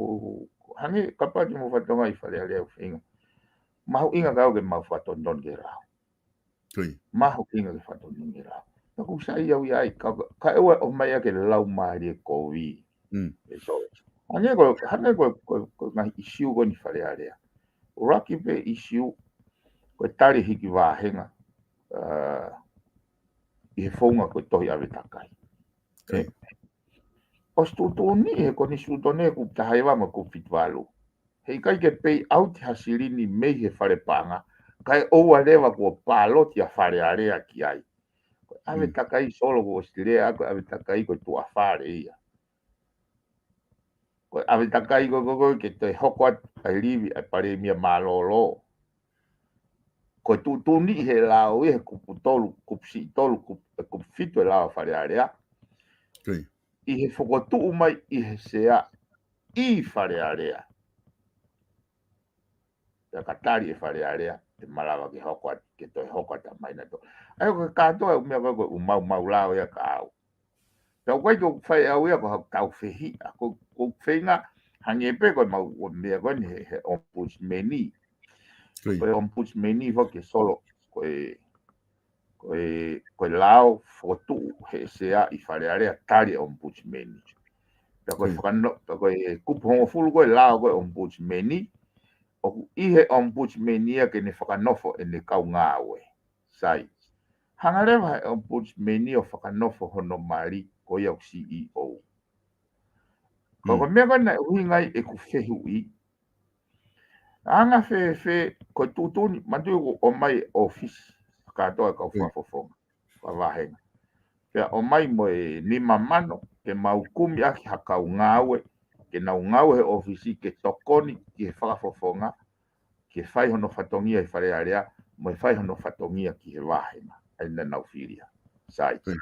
ko, hangē kapau te mou fakatokangaʻi Fale Alea ʻoku feinga. Mahuʻinga ka au ke mau fakatonutonu ke lau. Ko ia. Mahuʻinga ke fakatonutonu ke lau. Ka ʻoku sai au ia ai, ka, ka ʻoua ʻe ʻomai ʻa e laumālie kovi. Mm. ʻE so. Hangē ko, hangē ko, ko, ko e ngaahi ʻisiū ko eni Fale Alea. ʻUluaki pē ʻisiū, ko e tali hiki vāhenga, ā, ʻi he founga ko e tohi ʻave takai. Ko ia. ʻE, ʻosi tuʻutuʻuni he konisitūtone kupu taha hiva mo e kupu fitu valu. Heʻikai ke pay out ha silini mei he fale paʻanga, kae ʻoua leva kuo pāloti ʻa Fale Alea ki ai. Ko e ʻave Mm. takai Solo ko ʻOsitelēlia, ko e ʻave takai ko e tuʻa fale ia. Ko e ʻave takai ko, ko, ko, ke toe hoko atu ʻa e livi ʻa e palēmia mālōlō. Ko e tuʻutuʻuni he lao ia he kupu tolu, kupu siʻi tolu, kupu, kupu fitu e lao Fale Alea. Ko ia. ʻI he fokotuʻu mai ʻi he sea ʻi Fale Alea. Pea ka tali ʻe Fale Alea, ʻe malava ke hoko atu, ke toe hoko atu mai na to. ʻA ia ko e kātoa e ʻū meʻa ko ē ʻoku maumau lao ia kia au. Pea ʻoku ʻikai ke u fai au ia ko haʻaku tau fehiʻa, ko, ko e feinga, hangē pē ko e mau, ko e meʻa ko eni he, he ombudsman. Ko ia. Ko e ombudsman foki Solo, ko e, ko e, ko e lao fokotuʻu he sea ʻi Fale Alea tali e ombudsman. Pea ko e Ko ia. fakano-, pea ko e kupu hongofulu ko e lao ko e ombudsman, ʻoku ʻi he ombudsman ia ke ne fakanofo ʻene kau ngāue. Sai. Hanga leva he ombudsman ʻo fakanofo hono mali ko ia ʻoku C E O. Ko, Mm. ko e meʻa ko ē naʻe ʻuhinga ai ʻeku fehuʻi. Anga fēfē, ko e tuʻutuʻuni, manatuʻi ʻoku ʻomai ʻōfisi kātoa e kau Mm. fakafofonga, fakavahenga. Pea ʻomai mo e nima mano, ke mau kumi ʻaki ha kau ngāue, ke nau ngāue he ʻōfisi, ke tokoni ki he fakafofonga, ke fai hono fatongia ʻi Fale Alea, mo e fai hono fatongia ki he vahenga. ʻA ia naʻa nau fili ia. Sai. Mm.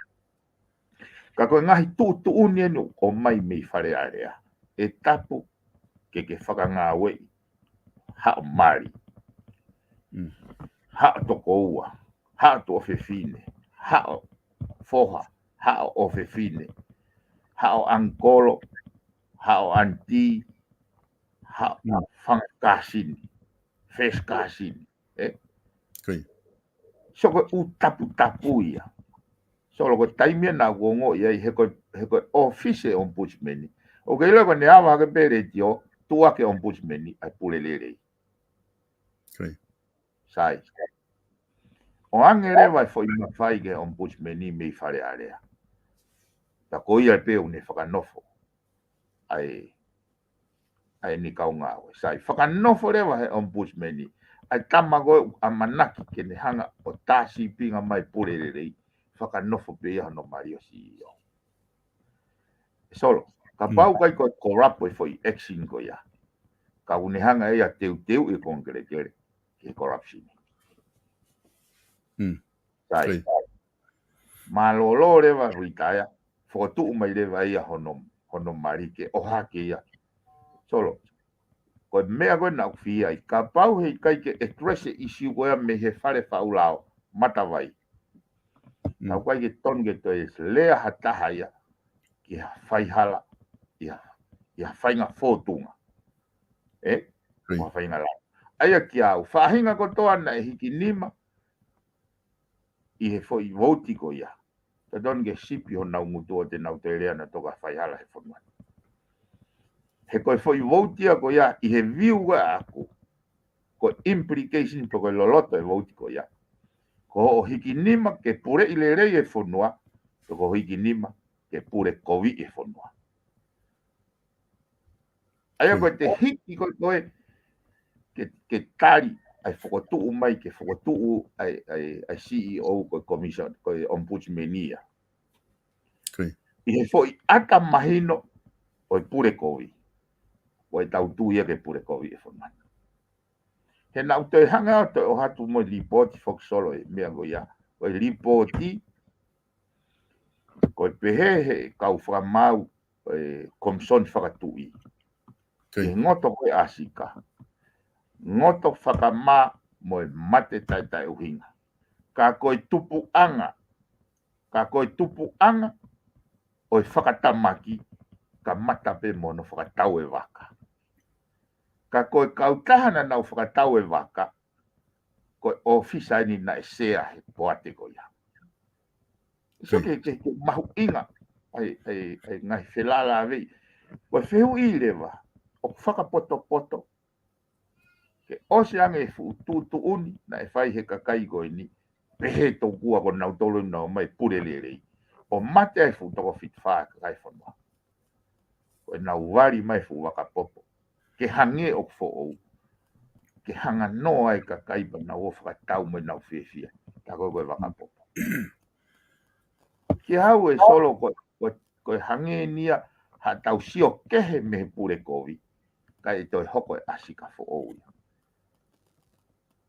Ka ko e ngaahi tuʻutuʻuni eni ʻoku ʻomai mei Fale Alea. ʻE tapu ke ke fakangāueʻi haʻo mali. Mm. Haʻo tokoua, haʻo tuofefine, haʻo foha, haʻo ʻofefine, haʻo ʻangikolo, haʻo aunty, haʻo Mm. fanga kāsini, first cousin, ē? Ko ia. So ko e ʻū taputapu ia. So loko taimi ia naʻa ku ongoʻi ai, he ko e, he ko e ʻōfisi e ombudsman. ʻOku ke ʻilo ko ʻene ava hake pē letiō, tuʻu hake ombudsman, ʻa e pule lelei. Ko ia. Sai. ʻOange leva e foʻi mafai ki he ombudsman mei Fale Alea. Pea ko ia pē ʻoku ne fakanofo ʻa e, ʻa ʻene kau ngāue. Sai, fakanofo leva he ombudsman. ʻA e tama ko ē ʻoku ʻamanaki ke ne hanga ʻo tā sīpinga mai pule lelei, fakanofo pē ia hono mali ʻo C E O. Solo, kapau Mm. ʻikai ko e corrupt e foʻi action ko ia, ka ʻoku ne hanga ʻe ia ʻo teuteuʻi e Kongelekele ki he corruption. Mm. Sai. Sai. Mālōlō leva retire, fokotuʻu mai leva ia hono, hono mali ke ʻohake ia. Solo, ko e meʻa ko ē naʻa ku fie ai, kapau heʻikai ke address e issue ko ia mei he fale faʻu lao, Matavai. Mm. Naʻa ku ʻikai ke tonu ke toe lea ha taha ia ki ha faihala, ʻi ha, ʻi ha faʻahinga fōtunga. Ē? Ko ia. Ko ha faʻahinga lao. ʻA ia kia au, faʻahinga kotoa naʻe hiki nima ʻi he foʻi vouti ko ia. Totonu ke sipi honau ngutu ʻo te nau toe lea naʻa toka faihala he fonua. He ko e foʻi vouti ia ko ia ʻi he view ʻaʻaku, ko e implication pe ko e loloto e vouti ko ia, ko hoʻo hiki nima ke puleʻi lelei e fonua, pe ko hoʻo hiki nima ke pule koviʻi e fonua. ʻA ia ko e te hiki ko ē ko ē ke, ke tali ʻa e fokotuʻu mai, ke fokotuʻu ʻa e, ʻa e, ʻa e C E O ko e commission, ko e ombudsman ia. Ko ia. ʻI he foʻi ʻata mahino ʻo e pule kovi. ʻO e tau tui ia ke pule kovi e fonua. He naʻa ku toe hanga ʻo toe ʻohatu mo e lipooti foki Solo e meʻa ko ia. Ko e lipooti, ko e pehē he kau fakamaau e, komisoni fakatuʻi. Ke ngoto ko e ʻAsika. Ngoto fakamā mo e mate taʻetaʻeuhinga. Ka ko e tupuʻanga, ka ko e tupuʻanga ʻo e fakatamaki, kamata pē mo hono fakatau e vaka. Ka ko e kautaha naʻa nau fakatau e vaka, ko e ʻōfisa eni naʻe sea he poate ko ia. So ke, ke, ke mahuʻinga ʻa e, ʻa e, ʻa e ngaahi felālāveʻi. Ko e fehuʻi leva, ʻoku fakapotopoto, ke ʻosi ange e fuʻu tuʻutuʻuni naʻe fai he kakai ko eni, pehē tokua ko nautolu naʻa nau ō mai pule lelei. ʻO mate ai fuʻu toko fitu fā e kakai fonua. Ko ʻenau vali mai fuʻu vaka popo. Ke hangē ʻoku foʻou. Ke hanga noa ai kakai pea nau ō fakatau mo ʻenau fiefia. Tā ko ē ko e vaka popo. Ki hau e Solo ko, ko, ko e hangē eni ia haʻatau sio kehe mei he pule kovi. Kae toe hoko e ʻAsika foʻou ia.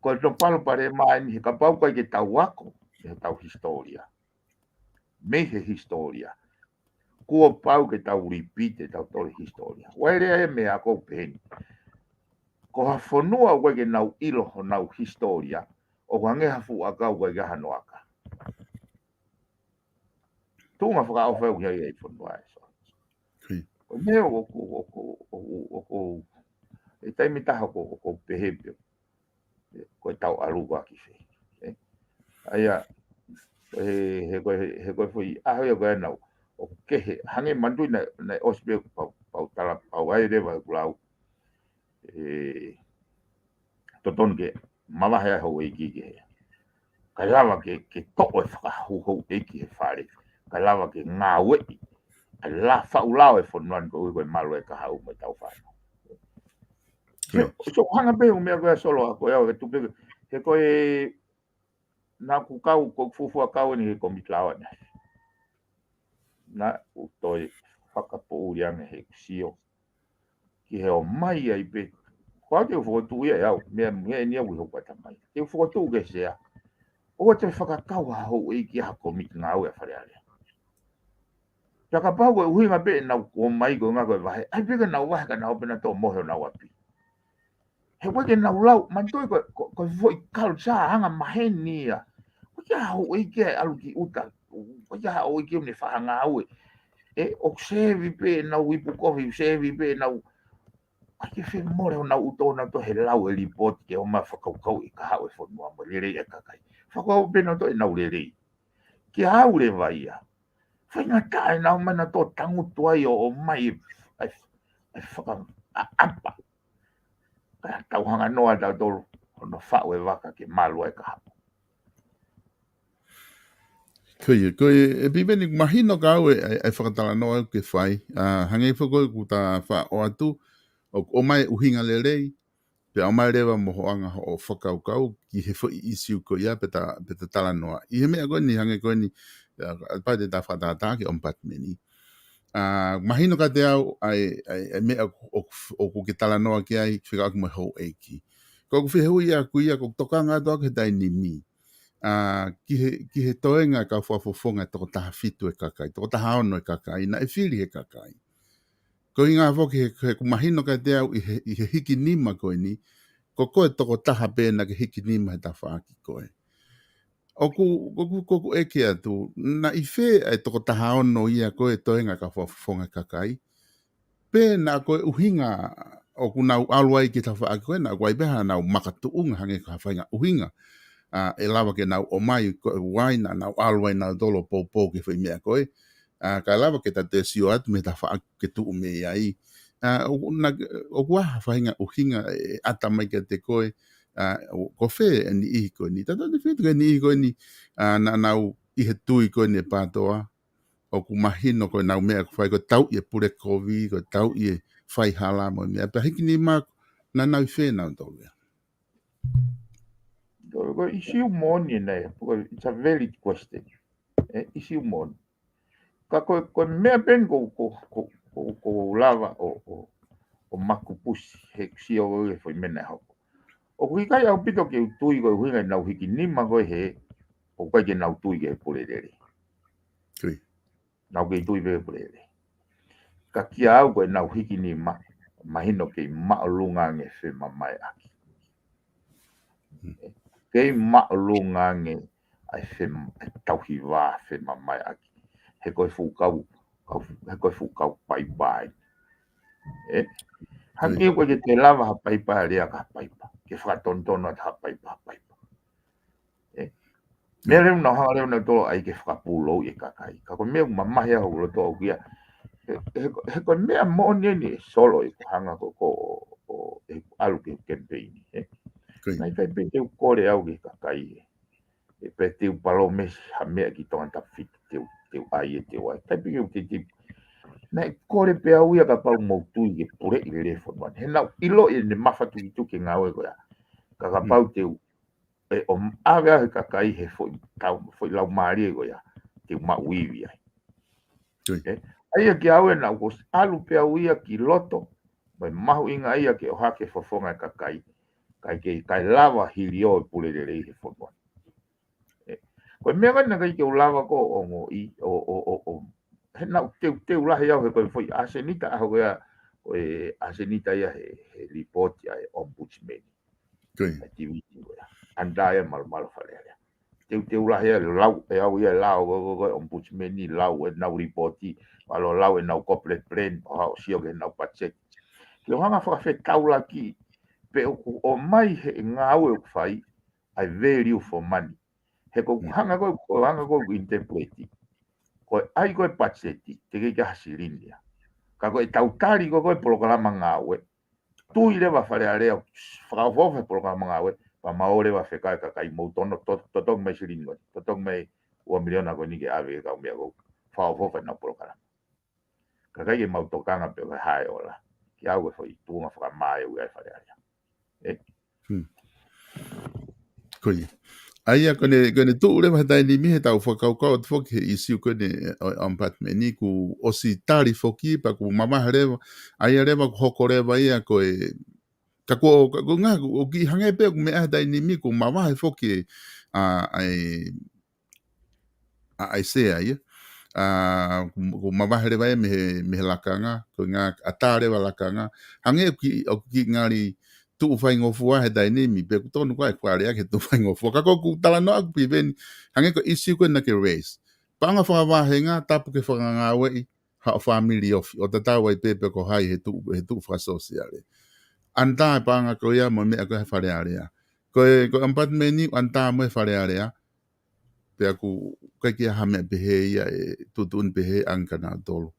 Ko e tō palopalema eni he kapau ʻoku ʻikai ke tau ako, he tau hisitōlia. Mei he hisitōlia. Kuo pau ke tau lipite tau tole hisitōlia. Uai lea e meʻa ko peheni. Ko ha fonua ʻoku ʻikai ke nau ʻilo honau hisitōlia, ʻoku hangē ha fuʻu ʻakau ʻoku ʻikai ke ʻi ai hano aka. Tuʻunga fakaʻofa ʻoku ʻi ai e fonua e so. Ko e meʻa ʻoku, ʻoku, ʻoku, ʻoku, ʻoku, e taimi taha ʻoku, ʻoku pehē pē. Ko e tau ʻalu ko ā ki fē. ʻE? ʻA ia, he, he ko e, he ko e foʻi ʻaho ia ko ē naʻa nau, ʻoku kehe, hangē manatuʻi naʻe, naʻe ʻosi pē pau, pau tala, pau ai leva ʻeku lau. ʻE, totonu ke mavahe ai houʻeiki ke he. Kae lava ke, ke toʻo e fakahouhouʻeiki he fale. Kae lava ke ngāueʻi. ʻA e lā faʻu lao e fonua ni koeʻuhi ko e malu e kahaʻu mo e tau fānau. So, so hanga pē ʻo meʻa ko ē Solo ʻa ko e au ke tupe. He ko e naʻa ku kau, ko e fuofua kau eni he komiti lao ʻanai. Naʻa ku toe fakapoʻuli ange he sio. Ki he ō mai ai pē. Ko au te u fokotuʻu ia e au. Meʻa, meʻa eni au i hoku ʻatamai. Te u fokotuʻu ke sea. ʻOua te fakakau ha houʻeiki ha komiti ngāue ʻa Fale Alea. Pea kapau ko e ʻuhinga pē ʻenau ō mai ko e ngā ko e vahe. ʻAi pē ke nau vahe ka nau pē na tō mohe ʻo nau ʻapi. He ʻoku ʻikai ke nau lau, manatuʻi ko, ko, ko e foʻi culture anga maheni ia. ʻOku ʻikai ha houʻeiki ʻe ʻalu ki ʻuta. ʻOku ʻikai ha houʻeiki ʻoku ne faʻa ngāue. ʻE, ʻoku sevi pē ʻenau ipu kovi, sevi pē ʻenau, ʻai ke fē mole ʻo nau ʻuto, nau tō he lau e lipoti ke ō mai fakakaukau e kahaʻu e fonua mo lelei e kakai. Fakakaukau pē nau tō ʻenau lelei. Ki au leva ia. Faingataʻa ʻenau mana tō tangutu ai ʻo, ʻo mai e, e, e fakaʻapaʻapa. Ka tau hanga noa tautolu, hono faʻu e vaka ke malu ai kahaʻu. Ko ia, ko e, e Piveni mahino ka au e, e, e fakatalanoa ʻoku ke fai. ʻA, hangē foki ko ē ʻoku ta faʻo atu, ʻo, ʻo mai ʻuhinga lelei, pea ʻomai leva mo ho anga hoʻo fakakaukau ki he foʻi ʻisiū ko ia pea ta, pea ta talanoa. ʻI he meʻa ko eni, hangē ko eni, ʻa, pea te ta fakatātā ki ʻomi patimeni. ʻA, mahino ka te au, ʻai, ʻai, ʻai meʻa ʻoku, ʻoku, ʻoku ke talanoa ki ai, fika aku mo e houʻeiki. Ko ʻeku fehuʻi ʻaku ia, ko e tokanga atu ʻaku he taimi ni. ʻA, ki he, ki he toenga e kau fakafofonga e toko taha fitu e kakai, toko taha ono e kakai, naʻe fili he kakai. Ko e ʻuhinga foki he, he ʻoku mahino ka te au ʻi he, ʻi he hiki nima ko eni, ko koe toko taha pē naʻa ke hiki nima he tafaʻaki ko ē. ʻOku, ʻoku, ʻoku ou ʻeke atu, naʻe ʻi fē ʻa e toko taha ono ia ko e toenga e kau fakafofonga e kakai. Pea naʻa ko e ʻuhinga ʻoku nau ʻalu ai ki he tafaʻaki ko ē, naʻa ʻoku ʻi ai pē haʻanau makatuʻunga hangē ko ha faʻahinga ʻuhinga. ʻA, ʻe lava ke nau ō mai ko e ʻuhinga naʻa nau ʻalu ai nautolu ʻo poupou ki he foʻi meʻa ko ē. ʻA, kae lava ke ta toe sio atu mei he tafaʻaki ke tuʻu mei ai. ʻA, ʻoku na, ʻoku ʻi ai ha faʻahinga ʻuhinga ʻe ʻata mai kiate koe, ʻa, ʻo, ko fē e niʻihi ko eni. Tatau te fē tuku e niʻihi ko eni, ʻa, naʻa nau ʻi he tui ko eni e PTOA. ʻOku mahino ko ʻenau meʻa ʻoku fai ko e tauʻi e pule kovi, ko e tauʻi e faihala mo e meʻa. Pea hiki nima naʻa nau ʻi fē nautolu ia. Ko, ko e ʻisiū moʻoni eni, ko e, it's a valid question. ʻE, ʻisiū moʻoni. Ka ko, ko e meʻa pē eni ʻoku, ʻoku, ʻoku, ʻoku ou lava ʻo, ʻo, ʻo makupusi, he sio ko e foʻi meʻa naʻe hoko. ʻOku ʻikai ʻaupito ke u tui ko e ʻuhinga ʻenau hiki nima ko ē he, ʻoku ʻikai ke nau tui ki he pule lelei. Tui. Nau kei tui pē pule lelei. Ka kiate au ko ʻenau hiki nima, mahino kei māʻolunga ange femamaeʻaki. Kei māʻolunga ange ʻa e fem-, ʻa e tauhi vā femamaeʻaki. He ko e fuʻu kau, kau, he ko e fuʻu kau paipa ē. Hangē ko e ke te lava ha paipa lea ka ha paipa. Ke fakatonutonu atu ha paipa, ha paipa. Meʻa leva naʻa hanga leva naʻa tolo ai ke fakapūlou e kakai. Ka ko e meʻa ʻoku mamahi au loto au kia. He, he, he ko e meʻa moʻoni eni ʻe Solo ʻeku hanga ko ē ʻo, ʻo, ʻeku ʻalu ki he kemipeini, ē. Naʻe ʻikai pē te u kole au ki he kakai, ē. ʻE pē te u palōmesi ha meʻa ki Tongatapu fitu te u, te u ʻai ē te u ʻai. ʻIkai pē ke u te te. Naʻe kole pē au ia kapau mou tui ke puleʻi lelei e fonua. He naʻa ku ʻilo ʻene mafatukituki e ngāue ko ia. Ka kapau te u ʻe ʻo ʻave au he kakai he foʻi tau, foʻi laumālie ko ia, te u maʻu ivi ai. ʻE, ʻa ia kiate au ē naʻa ku ʻosi ʻalu pē au ia ki loto, mo e mahuʻinga ia ke ʻohake e fofonga e kakai, kae kei, kae lava hiliō e pule lelei he fonua. ʻE, ko e meʻa ko ē naʻe ʻikai ke u lava ko ē ʻo ongoʻi, ʻo, ʻo, ʻo, ʻo, he naʻa ku teuteu lahi au he ko e foʻi ʻasenita ʻaho ko ia, ko e ʻasenita ia he, he lipooti ʻa e Ombudsman. ʻA e tiviti ko ia. ʻAnitā ia Malumalu Fale Alea. Teuteu lahi ʻa e lau, ʻe au ia lau, ko, ko, ko e Ombudsman ʻi he lau ʻenau lipooti, ʻalu ʻo lau ʻenau corporate plan, ʻo haʻu ʻo sio ki heʻenau budget. Ke u hanga fakafetaulaki, pe ʻoku ʻomai he ngāue ʻoku fai, ʻa e value for money. He ko e hanga ko ē, ko e hanga ko ē ʻoku interpret. Ko e ʻai ko ē budget, teʻeki ke ʻi ai ha silini ia. Ka ko e tau tali ko ē ko e polokalama ngāue, tui leva Fale Alea, fakaʻofoʻofa e polokalama ngāue, pea mau ō leva fekau e kakai mou tono, to-, totongi mai silini ko ē, totongi mai ua miliona ko eni ke ʻave ki he kau meʻa ko ē, fakaʻofoʻofa ʻenau polokalama. Kae ʻikai ke mau tokanga pe ko e hā e ola. Kiate au ko e foʻi tuʻunga fakamaʻa ʻoku ʻi ai Fale Alea. ʻE? Ko ia. ʻA ia, ko ʻene, ko ʻene tuʻu leva he taimi ni he tau fakakaukau atu foki he ʻīsiu ko ʻene, ʻo, Ombudsman ni kuo ʻosi tali foki pea kuo mavahe leva. ʻA ia leva kuo hoko leva ia ko e, ka ko, ka ko e ngaahi, ʻoku kiʻi hangē pē ʻoku meʻa he taimi ni kuo mavahe foki ʻa, ʻa e, ʻa, ʻa e sea ia. ʻA, kuo, kuo mavahe leva ia mei he, mei he lakanga, ko e ngaahi ʻatā leva lakanga. Hangē ʻoku kiʻi, ʻoku kiʻi ngali tuʻu faingofua he taimi ni, pe ʻoku tonu ko ē ʻeku lea ke tuʻu faingofua. Ka ko ʻeku talanoa ʻaku Piveni, hangē ko e ʻīsiu ko ē naʻa ke raise. Paʻanga fakavahenga, tapu ke fakangāueʻi haʻo fāmili ofi, ʻo tatau ai pē pe ko hai he tuʻu, he tuʻu fakasōsiale. ʻAnitā e paʻanga ko ia mo e meʻa ko ē he Fale Alea. Ko e, ko e Ombudsman ni, ʻanitā mo e Fale Alea. Pea ʻoku ʻikai ke ʻi ai ha meʻa pehē ia ʻe tuʻutuʻuni pehē ange kia nautolu.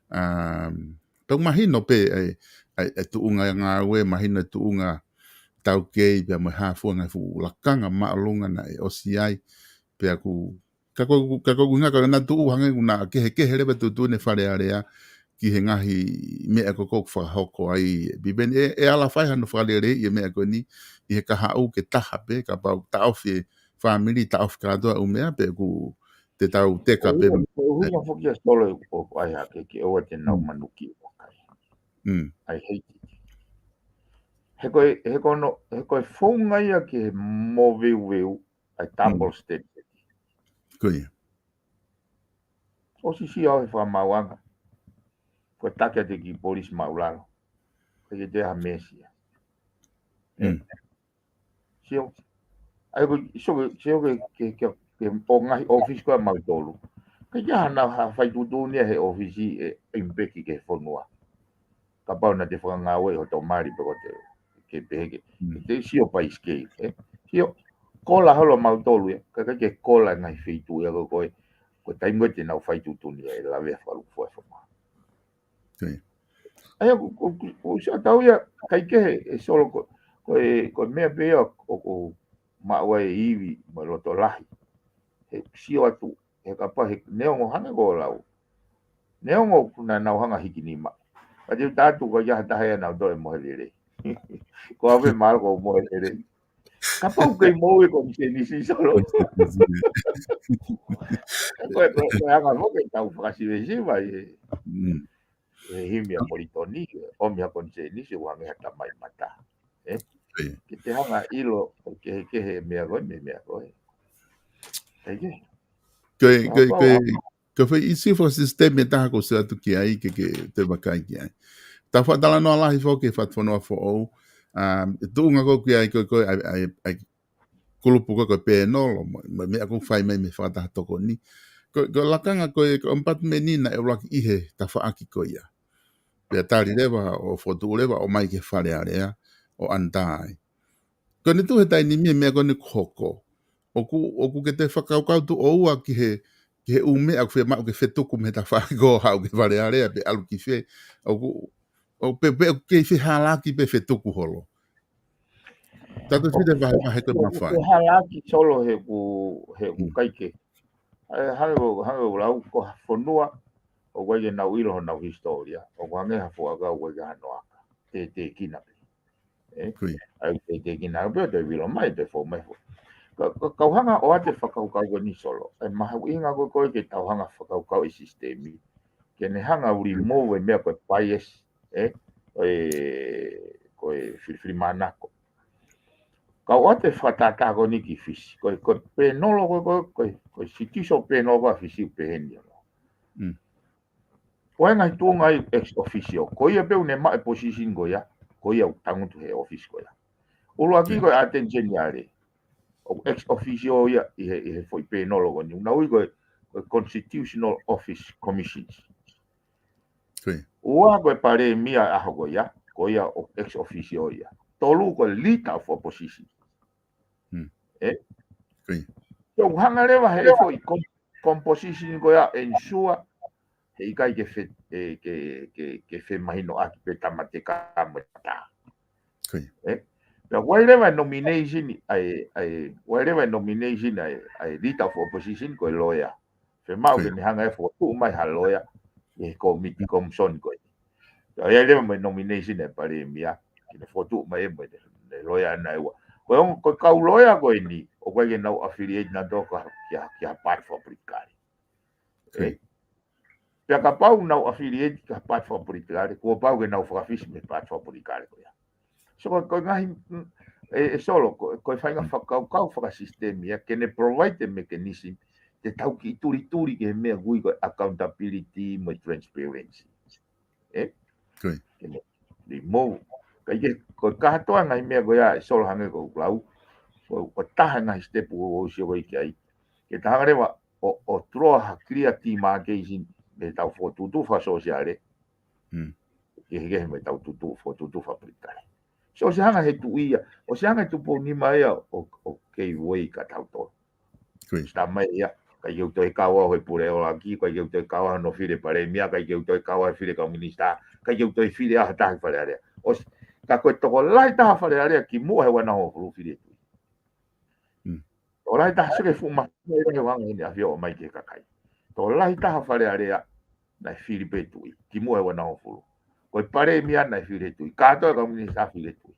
Um, pea ʻoku mahino pē ʻa e, ʻa e, ʻa e tuʻunga ngāue, mahino e tuʻunga taukei, pea mo e hā fua e ngaahi fuʻu lakanga māʻolunga naʻe ʻosi ʻi ai, pea ʻoku, ka ko, ka ko ʻeku ʻuhinga ko ʻena tuʻu hangē ʻoku na kehekehe leva e tuʻutuʻuni e Fale Alea, ki he ngaahi meʻa ko ē ʻoku fakahoko ai, Piveni ʻe, ʻe ala fai hano fakaleleiʻi e meʻa ko eni, ʻi he kahaʻu ke taha pē, kapau taʻofi e fāmili, taʻofi kātoa ʻū meʻa, pe ʻoku te tau teka pē. Ko e ʻuhinga foki ia Solo ʻoku ʻai hake ke ʻoua te nau manuki ʻa e kakai. I hate it. He ko e, he ko hono, he ko e founga ia ki he moveuveu, ʻa e double standard. Ko ia. ʻOsi sio au he fakamaauʻanga. Ko e taki atu e kiʻi polisi māʻulalo. ʻIkai ke toe ʻi ai ha meesi ia. Sio. ʻA ia ko, sio ke, sio ke, ke, ke, ke ʻo e ngaahi ʻōfisi ko ē ʻa mautolu. ʻIkai ke ʻi ai hano, ha fai tuʻutuʻuni ia he ʻōfisi ʻe, ʻe impact ki he fonua. Kapau naʻa te fakangāueʻi hoto mali pe ko e te, ke pehē ke, te sio paisikeli, ē? Sio, kola holo mautolu ia, ka ʻikai ke kola e ngaahi feituʻu ia ko ē, ko e taimi ko ē te nau fai tuʻutuʻuni ia ʻe lavea fakalūkufua e fonua. ʻA ia, ko, ko, ko, ko sio atu au ia, kae kehe ʻe Solo ko, ko e, ko e meʻa pē ia ʻoku, ʻoku maʻu ai e ivi mo e loto lahi. He sio atu, he kapau he neongo hangē ko e lau. Neongo ʻoku nau hanga hiki nima. Ka te u tala atu ko ia ha taha ia naʻa nau toe mohe lelei. Ko au pē mahalo ʻoku ou mohe lelei. Kapau kei moʻui e konisēnisi Solo. Ko e, ko e, ko e anga foki ʻetau fakasivesiva ʻi he, ʻi he himi ʻa Molitoni, ʻomi ha konisēnisi ʻo hangē ha tamai mata. Ē? Ke te hanga ʻilo, kehekehe meʻa ko ē, mei he meʻa ko ē. Ko e, ko e, ko e, Ko e foʻi ʻīsiu fakasisitemi ʻe taha ʻoku ou sio atu ki ai ke, ke toe vakai ki ai. Tau faʻa talanoa lahi foki he fatu fonua foʻou, um, tuʻunga ko ē ki ai ko e, ko e, ʻa e, ʻa e, ʻa e kulupu ko ē ko e pēnolo, mo, mo e meʻa ʻoku fai mai mei he fakataha tokoni. Ko, ko e lakanga ko ē, ko e ʻomi patimeni naʻe ʻuluaki ʻi he tafaʻaki ko ia. Pea tali leva, ʻo fokotuʻu leva, ʻomai ki he Fale Alea, ʻo ʻanitā ai. Ko ʻene tuʻu he taimi ni e meʻa ko eni ʻoku hoko. ʻOku, ʻoku ke toe fakakaukau tuʻo ua ki he, ki he ʻū meʻa ʻoku fiemaʻu ke fetuku mei he tafaʻaki ko ē ʻo haʻu ki he Fale Alea pe ʻalu ki fē. ʻOku, ʻo pe, pe ʻoku kei fehālaaki pe fetuku holo. Tatu fide vahe, vahe ko e mafai. Ko e halaaki Solo he ʻoku, he ʻoku Mm. ʻikai ke. ʻE, hangē ko, hangē ko e lau ko ha fonua, ʻoku ʻikai ke nau ʻilo honau hisitōlia, ʻoku hangē ha fuʻu ʻakau ʻoku ʻikai ke hano aka. Te, te kina pē. ʻE? Kui. ʻAi te, te kina pē, te vilo mai, te fō mai fō. Ka, ka, kau hanga ʻo ʻoatu e fakakaukau ko eni Solo. ʻE mahuʻinga ko ē ko ē ke tau hanga fakakaukau e sisitemi. Ke ne hanga ʻo remove e meʻa ko e bias, ʻe? Ko e, ko e filifilimānako. Kau ʻoatu e fakatātā ko eni ki Fisi. Ko e, ko e pēnolo ko ē, ko e, ko e, ko e sitiso pēnolo ko ē ʻa Fisi ʻoku pehē ni ʻo. Mm. Ko e ngaahi tuʻunga ʻi ex officio. Ko ia pē ʻoku ne maʻu e position ko ia, ko ia ʻoku tangutu he office ko ia. ʻUluaki Mm. ko e Attorney General. ʻOku ex officio ia ʻi he, ʻi he foʻi pēnolo ko eni. ʻOku nau ui ko e, ko e Constitutional Office Commissions. Kui. Ua ko e Palēmia ʻaho ko ia, ko ia ʻoku ex officio ia. Tolu ko e Leader of Opposition. Hmm. ʻE? Kui. ʻOku hanga leva he foʻi com-, composition ko ia ʻo ensure heʻikai ke fe-, ʻe, ke, ke, ke femahinoʻaki pe tamatekā mo e tā. Kui. ʻE? Pea ʻoku ʻi ai leva e nomination ʻa e, ʻa e, ʻoku ʻi ai leva e nomination ʻa e, ʻa e Leader of Opposition ko e loea. Fiemaʻu Kui. ke ne hanga ʻe fokotuʻu mai ha loea ʻi he kōmiti komisoni ko ē. Pea ʻoku ʻi ai leva mo e nomination ʻa e Palēmia, ke ne fokotuʻu mai ʻe mo e, e loea ʻe ua. Ko e ongo, ko e kau loea ko eni, ʻoku ʻikai ke nau affiliate nautolu ki ha, ki ha, ki ha paati fakapolitikale. Kui. ʻE? Pea kapau ʻoku nau affiliate ki ha paati fakapolitikale, kuo pau ke nau fakafisi mei he paati fakapolitikale ko ia. So, ko e, ko e ngaahi, mm, ʻe, ʻe Solo, ko, ko e faʻahinga fakakaukau fakasisitemi ia, ke ne provide e mechanism, te tau kiʻi tulituli ki he meʻa ʻoku ui ko e accountability mo e transparency. ʻE? Kui. Ke ne, remove. Kae kehe, ko e kātoa ngaahi meʻa ko ia ʻe Solo hangē ko ʻeku lau, ko, ko e taha ngaahi step ʻoku ou sio ko ē ki ai. Ke tau hanga leva ʻo, ʻo draw ha clear demarcation mei heʻetau fokotuʻutuʻu fakasōsiale. Hmm. Kehekehe mo ʻetau tuʻutuʻu, fokotuʻutuʻu fakapolitikale. So, ʻosi hanga he tuʻi ia, ʻosi hanga he Tupou Nima ia ʻo, ʻo kei uei kia tautolu. Kui. ʻOsi tā mai ia, ʻikai ke u toe kau au he pule ʻuluaki, ʻikai ke u toe kau au hono fili Palēmia, ʻikai ke u toe kau au he fili kau minisitā, ʻikai ke u toe fili au ha taha ki Fale Alea. ʻOsi, ka ko e tokolahi taha Fale Alea kimuʻa he ua noa hongofulu fili e tuʻi. Hmm. Tokolahi taha sio ki he fuʻu mafai ʻa e ʻEne ʻAfio ʻomai ki he kakai. Tokolahi taha Fale Alea naʻe fili pē tuʻi, kimuʻa he ua noa hongofulu. Ko e Palēmia naʻe fili tuʻi. Kātoa kau minisitā fili tuʻi.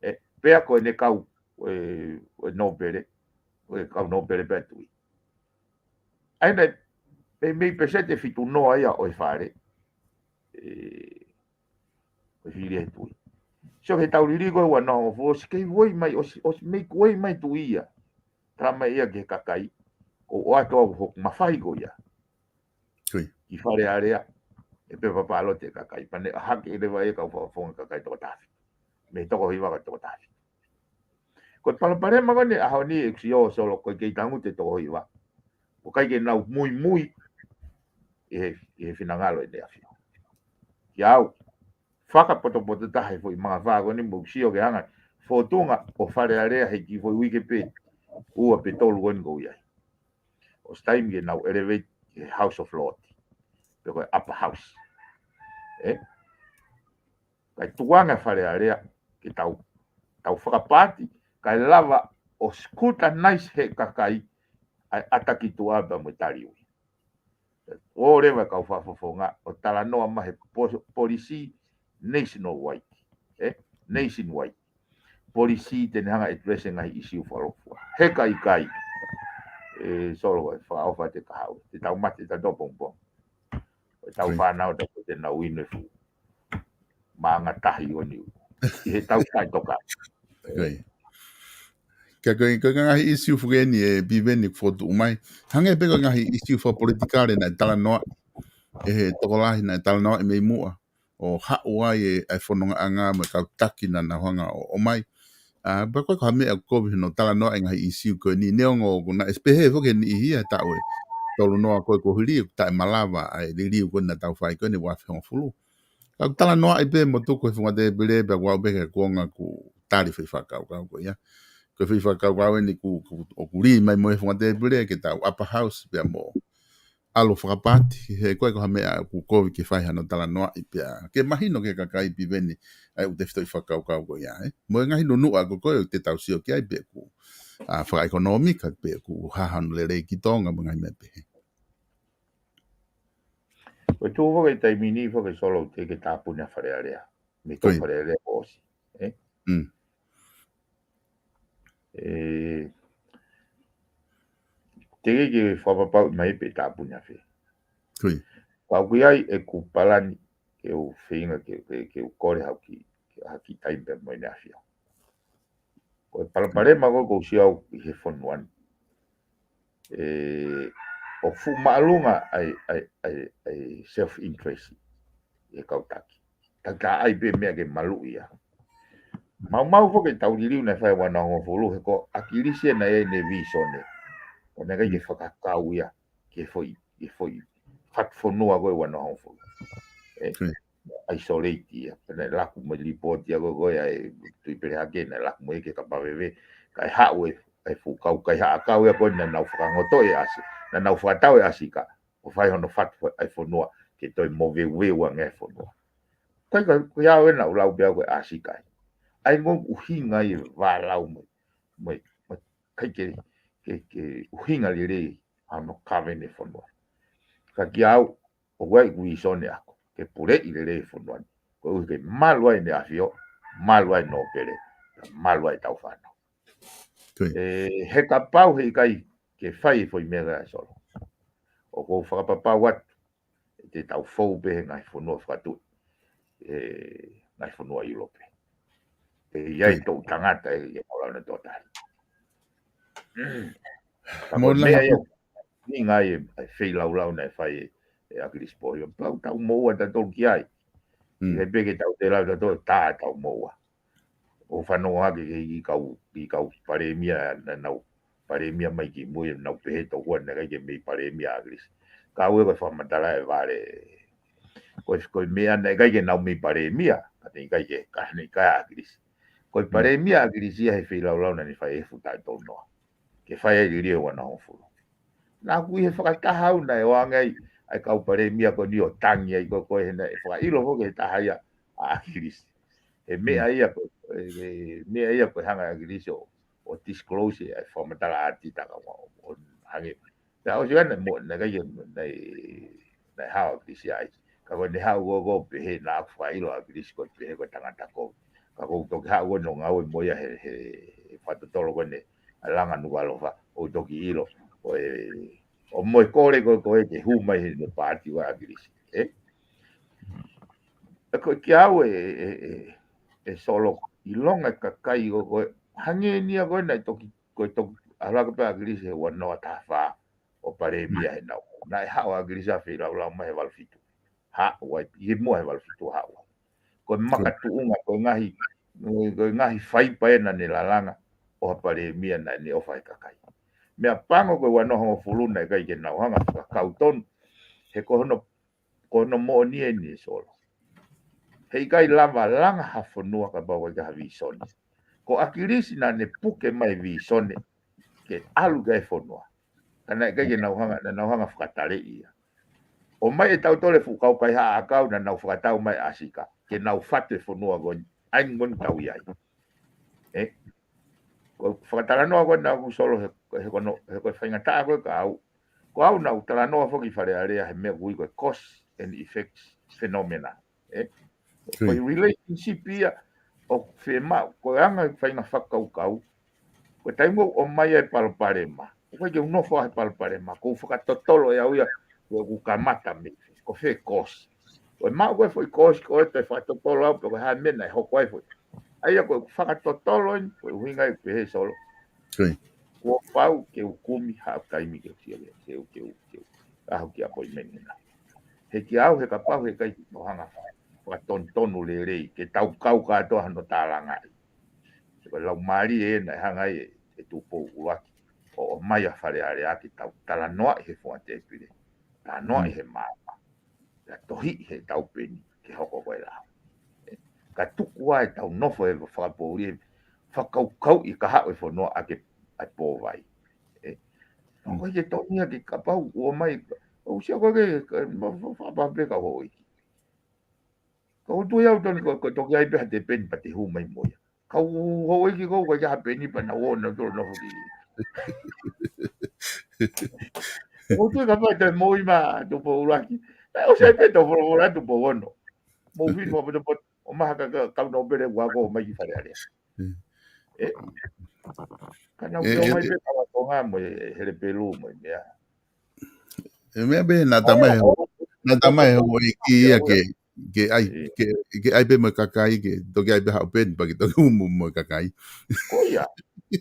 ʻE, pea ko ʻene kau, ʻe, ʻe nōpele, ʻe kau nōpele pē tuʻi. ʻA ia naʻe, mei, mei peseti ʻe fitu noa ia ʻo e Fale. ʻE, ʻo e fili e tuʻi. So, he taulili ko ē ua noa hongofulu, ʻosi kei uei mai, ʻosi, ʻosi mei uei mai tuʻi ia. Tala mai ia ki he kakai, ko ʻoatu au hoku mafai ko ia. Kui. Ki Fale Alea, ʻe pepa pālote e kakai. Pea ne ʻohake leva ia kau fakafofonga kakai toko taha fitu. Mei he toko hiva ki he toko taha fitu. Ko e palopalema ko eni ʻaho ni ʻEiki Solo, ko e kei tangutu e toko hiva. ʻOku ʻikai ke nau muimui ʻi he, ʻi he finangalo ʻEne ʻAfio. Kiate au, fakapotopoto taha e foʻi mangafā ko eni mo ʻEiki Solo ke hanga, fōtunga ʻo Fale Alea he kiʻi foʻi uike pē ua pe tolu ko eni ʻoku ou ʻi ai. ʻOsi taimi ke nau elevate ki he House of Lords. Pe ko e Upper House. ʻE? Kae tukuange Fale Alea ke tau, tau fakapaati, kae lava ʻo scrutinize he kakai ʻa e ʻata ki tuʻa pea mo e taliui. ʻO leva e kau fakafofonga ʻo talanoa mai he po-, polisī nationwide, ʻe? Nationwide. Polisī te ne hanga address e ngaahi ʻisiū fakalūkufua. He ka ʻikai, ʻe Solo, ʻe fakaʻofa te kahaʻu, te tau mate tautolu pongipongi. ʻE tau Kui. Fānau tautolu te nau inu e fuʻu maʻanga tahi ʻo Niu. ʻI he tau sai toka. Kui. Ka ko e, ko e ngaahi ʻisiū foki eni ʻe Piveni ʻoku fokotuʻu mai. Hangē pē ko e ngaahi ʻisiū fakapolitikale naʻe talanoaʻi ʻe he tokolahi naʻe talanoaʻi mei muʻa. ʻO haʻu ai e, e fonongaʻanga mo e kau taki naʻa nau hanga ʻo, ʻomai. ʻA, pea ko e ko ha meʻa ʻoku kovi hono talanoaʻi e ngaahi ʻisiū ko eni neongo ʻoku naʻe pehē foki ʻe he niʻihi ia he taʻu ʻe tolunoa ko ē kuo hili ʻoku taʻemalava ʻa e liliu ko ē naʻa tau fai ko eni ua afe hongofulu. Ka ʻoku talanoaʻi pē mo tuku he funga tēpile pea kuo aʻu pē ki he kuonga ʻoku tali foʻi fakakaukau ko ia. Ko e foʻi fakakaukau eni ʻoku, ʻoku, ʻoku lī mai mo e funga tēpile ke tau upper house pea mo ʻalu fakapaati, he ko e ko ha meʻa ʻoku kovi ke fai hano talanoaʻi pea ke mahino ki he kakai Piveni ʻa e ʻū tefitoʻi fakakaukau ko ia, ē. Mo e ngaahi nunuʻa ko ē ʻoku te tau sio ki ai pe ʻoku, ʻa, fakaʻekonōmika pe ʻoku hā hano lelei ki Tonga mo e ngaahi meʻa pehē. Ko e tuʻu foki e taimi ni foki Solo te ke tāpuni ʻa Fale Alea. Mei ko Fale Alea ʻosi, ē? Mm. ʻE, te ke ke fakapapau mai pe tāpuni ʻa fē. Ka ʻoku ʻi ai ʻeku palani ke u feinga ke, ke, ke u kole hau ki, ke haki taimi pē mo ʻEne ʻAfio. Ko e palopalema ko ē ʻoku ou sio au ʻi he fonua ni. ʻE, ʻoku fuʻu māʻolunga ʻa e, ʻa e, ʻa e, ʻa e self interest ʻi he kau taki. Taki tā ai pē meʻa ke maluʻi ia. Maumau foki e tau liliu naʻe fai ua noa hongofulu he ko ʻAkilisi ē naʻe ʻi ai ʻene visone. Ko e naʻe ʻikai ke fakakau ia ke foʻi, ke foʻi fatu fonua ko ē ua noa hongofulu. ʻE, isolate ia. Pea naʻe laku mo e lipooti ia ko ē ʻa e Tuʻipelehake naʻe laku mo ia ki he kapa veve. Kae haʻu e, e fuʻu kau kaihaʻa ʻakau ia ko ē naʻa nau fakangoto e ʻasi. Naʻa nau fakatau e ʻasi ka ʻo fai hono fatu ʻa e fonua ke toe moveuveu ange e fonua. Kai ka, ko ia ʻoku ʻi ai ʻeku lau pē au ko e ʻasi kai. ʻA e ngaahi ʻuhinga ʻi he vālau mo, mo, mo kai ke, ke, ke ʻuhinga lelei ʻa hono kavene fonua. Ka kiate au, ʻoku ʻi ai ʻeku visone ʻaʻaku, ke puleʻi lelei fonua ni. Koeʻuhi ke malu ai ʻEne ʻAfio, malu ai Nōpele, malu ai ʻetau fānau. ʻE, he kapau heʻikai ke fai e foʻi meʻa ko ia Solo. ʻOku ou fakapapau atu, ʻe te tau fou pē he ngaahi fonua fakatuʻi, ʻe, ngaahi fonua ʻIulope. ʻE, ʻi ai toʻu tangata ʻe, ʻe ʻalu ʻo tōtali. Ka ko e meʻa ia, ʻuhinga ia e, e feilaulau naʻe fai ʻe, ʻe ʻAkilisi Pohio. Pau tau moʻua tautolu ki ai. ʻIkai pē ke tau te lau tautolu tā tau moʻua. ʻO fanongo hake ki he kau, ki he kau palēmia, naʻa nau palēmia mai ki mui, nau pehē tokua naʻe ʻikai ke mei palēmia ʻa ʻAkilisi. Ka ʻoku ʻi ai ko e fakamatala ʻe Vale. Ko e, ko e meʻa naʻe ʻikai ke nau mei palēmia, ka naʻe ʻikai ke, ka naʻe ʻikai ʻa ʻAkilisi. Ko e palēmia ʻa ʻAkilisi ia he feilaulau naʻa ne fai he fuʻu taʻu ʻe tolunoa. Ke fai ai e liliu ua noa hongofulu. Naʻa ku ʻi he fakataha au naʻe ʻoange ai, ʻa e kau palēmia ko eni ʻo tangi ai ko ē, ko ē he naʻe fakaʻilo foki he taha ia ʻa ʻAkilisi. He meʻa ia ko, e, e, meʻa ia ko e hanga ʻe ʻAkilisi ʻo, ʻo disclose ʻa e fakamatala ʻa Tita ka ua ʻo, ʻo hangē. Naʻe ʻosi ʻana mo, naʻe ʻikai ke, naʻe, naʻe haʻu ʻa ʻAkilisi ai. Ka ko ʻene haʻu ko ē ko ē pehē naʻa ku fakaʻilo ʻa ʻAkilisi ko e pehē ko e tangata kovi. Ka ko u toki haʻu ko ē ʻo ngāue mo ia he, he, he fakatotolo ko eni ʻa Langa Nukuʻalofa, ʻo toki ʻilo, ʻo e, ʻo mo e kole ko ē, ko ē ke hū mai he ne paati ʻa ʻAkilisi, ē? ʻE ko e kiate au ʻe, ʻe, ʻe, ʻe Solo, ʻilonga e kakai ko ē, ko ē, hangē ni ia ko ē naʻe toki, ko e toki, ʻalu hake pē ʻa ʻAkilisi he ua noa taha fā, ʻo palēmia he nau. Naʻe haʻu ʻa ʻAkilisi ʻo feilaulau mai he valu fitu. Haʻu ai, ʻi muʻa he valu fitu haʻu ai. Ko e makatuʻunga, ko e ngaahi, ko e ngaahi faipa ē naʻa ne lalanga ʻo ha palēmia naʻa ne ʻofa he kakai. Meʻapango ko e ua noa hongofulu naʻe ʻikai ke nau hanga fakakau tonu. He ko hono, ko hono moʻoni eni ʻe Solo. Heʻikai lava langa ha fonua kapau ʻoku ʻikai ha visone. Ko ʻAkilisi naʻa ne puke mai visone ke ʻalu ki he fonua. Ka naʻe ʻikai ke nau hanga, naʻa nau hanga fakataleʻi ia. ʻOmai ʻe tautolu e fuʻu kau kaihaʻa ʻakau naʻa nau fakatau mai ʻa ʻAsika, ke nau fatu e fonua ko eni, ʻa eni ko eni tau ʻi ai. Ē? Ko e fakatalanoa ko ē naʻa ku Solo he, he ko hono, he ko e faingataʻa ko ē ka au. Ko au naʻa ku talanoa foki Fale Alea he meʻa ʻoku ui ko e cause and effects phenomena. Ē? Ko e relationship ia ʻoku fiemaʻu, ko e anga e faʻahinga fakakaukau. Ko e taimi ʻoku ʻomai ai e palopalema. ʻOku ʻikai ke u nofo he palopalema. ʻOku ou fakatotolo ʻe au ia, ʻoku kamata mei fē. Ko fē cause. Ko e maʻu ko ē foʻi cause, ko e toe fakatotolo au, pe ko e hā e meʻa naʻe hoko ai foʻi. ʻA ia ko e fakatotolo eni, ko e ʻuhinga ia ʻoku pehē Solo. Kuo pau ke u kumi haʻaku taimi ke u sio ke u, ke u, ke u ʻaho ki appointment na. He kiate au, he kapau he ʻikai ke u hanga ʻo fakatonutonu lelei, ke tau kau kātoa hano tālangaʻi. Ko e laumālie ē naʻe hanga ai ʻe, ʻe Tupou ʻUluaki ʻo ʻomai ʻa Fale Alea ke tau talanoaʻi he funga tēpile. Talanoaʻi he maama. Pea tohiʻi he tau peni ke hoko ko e lao. Ka tuku ai ʻetau nofo he fakapoʻuli ʻe fakakaukauʻi ka haʻu e fonua ʻaki ʻa e pōvai. ʻE, ko e ke tonu ia ke kapau ʻoku ʻomai, ʻoku sio ko e ke, ke, ma, fa, fa, fa, pe ka hoi. Ka ʻoku tui au tonu ko, ko e toki ʻai pē ha te peni pea te hū mai mo ia. Ka u houʻeiki ko, ko e ke ha peni pea na uona tolo nofo ki. ʻOku tui kapau te moʻui mai Tupou ʻUluaki. ʻE, ʻosi ʻai pē tau folofola Tupou Ono. Mou fili mo poto poto, ʻo maha ka, ka, kau nō pele ua ko mai ki Fale Alea. ʻE. Ka nau ʻe, ʻomai pē kau Tonga mo e Hele Pelu mo e meʻa. ʻE meʻa pē naʻa tamai he, naʻa tamai he houʻeiki ia ke, ke ʻai, ke, ke ʻai pē mo e kakai, ke toki ʻai pē haʻo peni pea ke toki umu mo e kakai. Ko ia.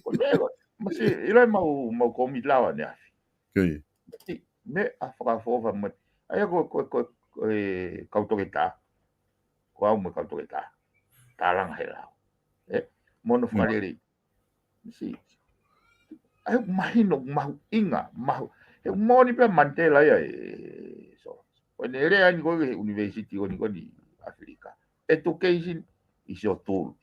Ko e meʻa ko, masi, ʻilo ʻemau, mau kōmiti lao ʻaneafi. Ko ia. Masi, meʻa fakaʻofoʻofa mo, ʻa ia ko, ko, ko, ko e kau toketā. Ko au mo e kau toketā. Tālanga he lao. ʻE, mo hono fakalelei. Masi. ʻA ia ʻoku mahino, mahuʻinga, mahu. He ʻoku moʻoni pē ʻa Mandela ia ē, so. Ko ʻene lea ni ko e he university ko eni ko eni ʻAfilika. Education is your tool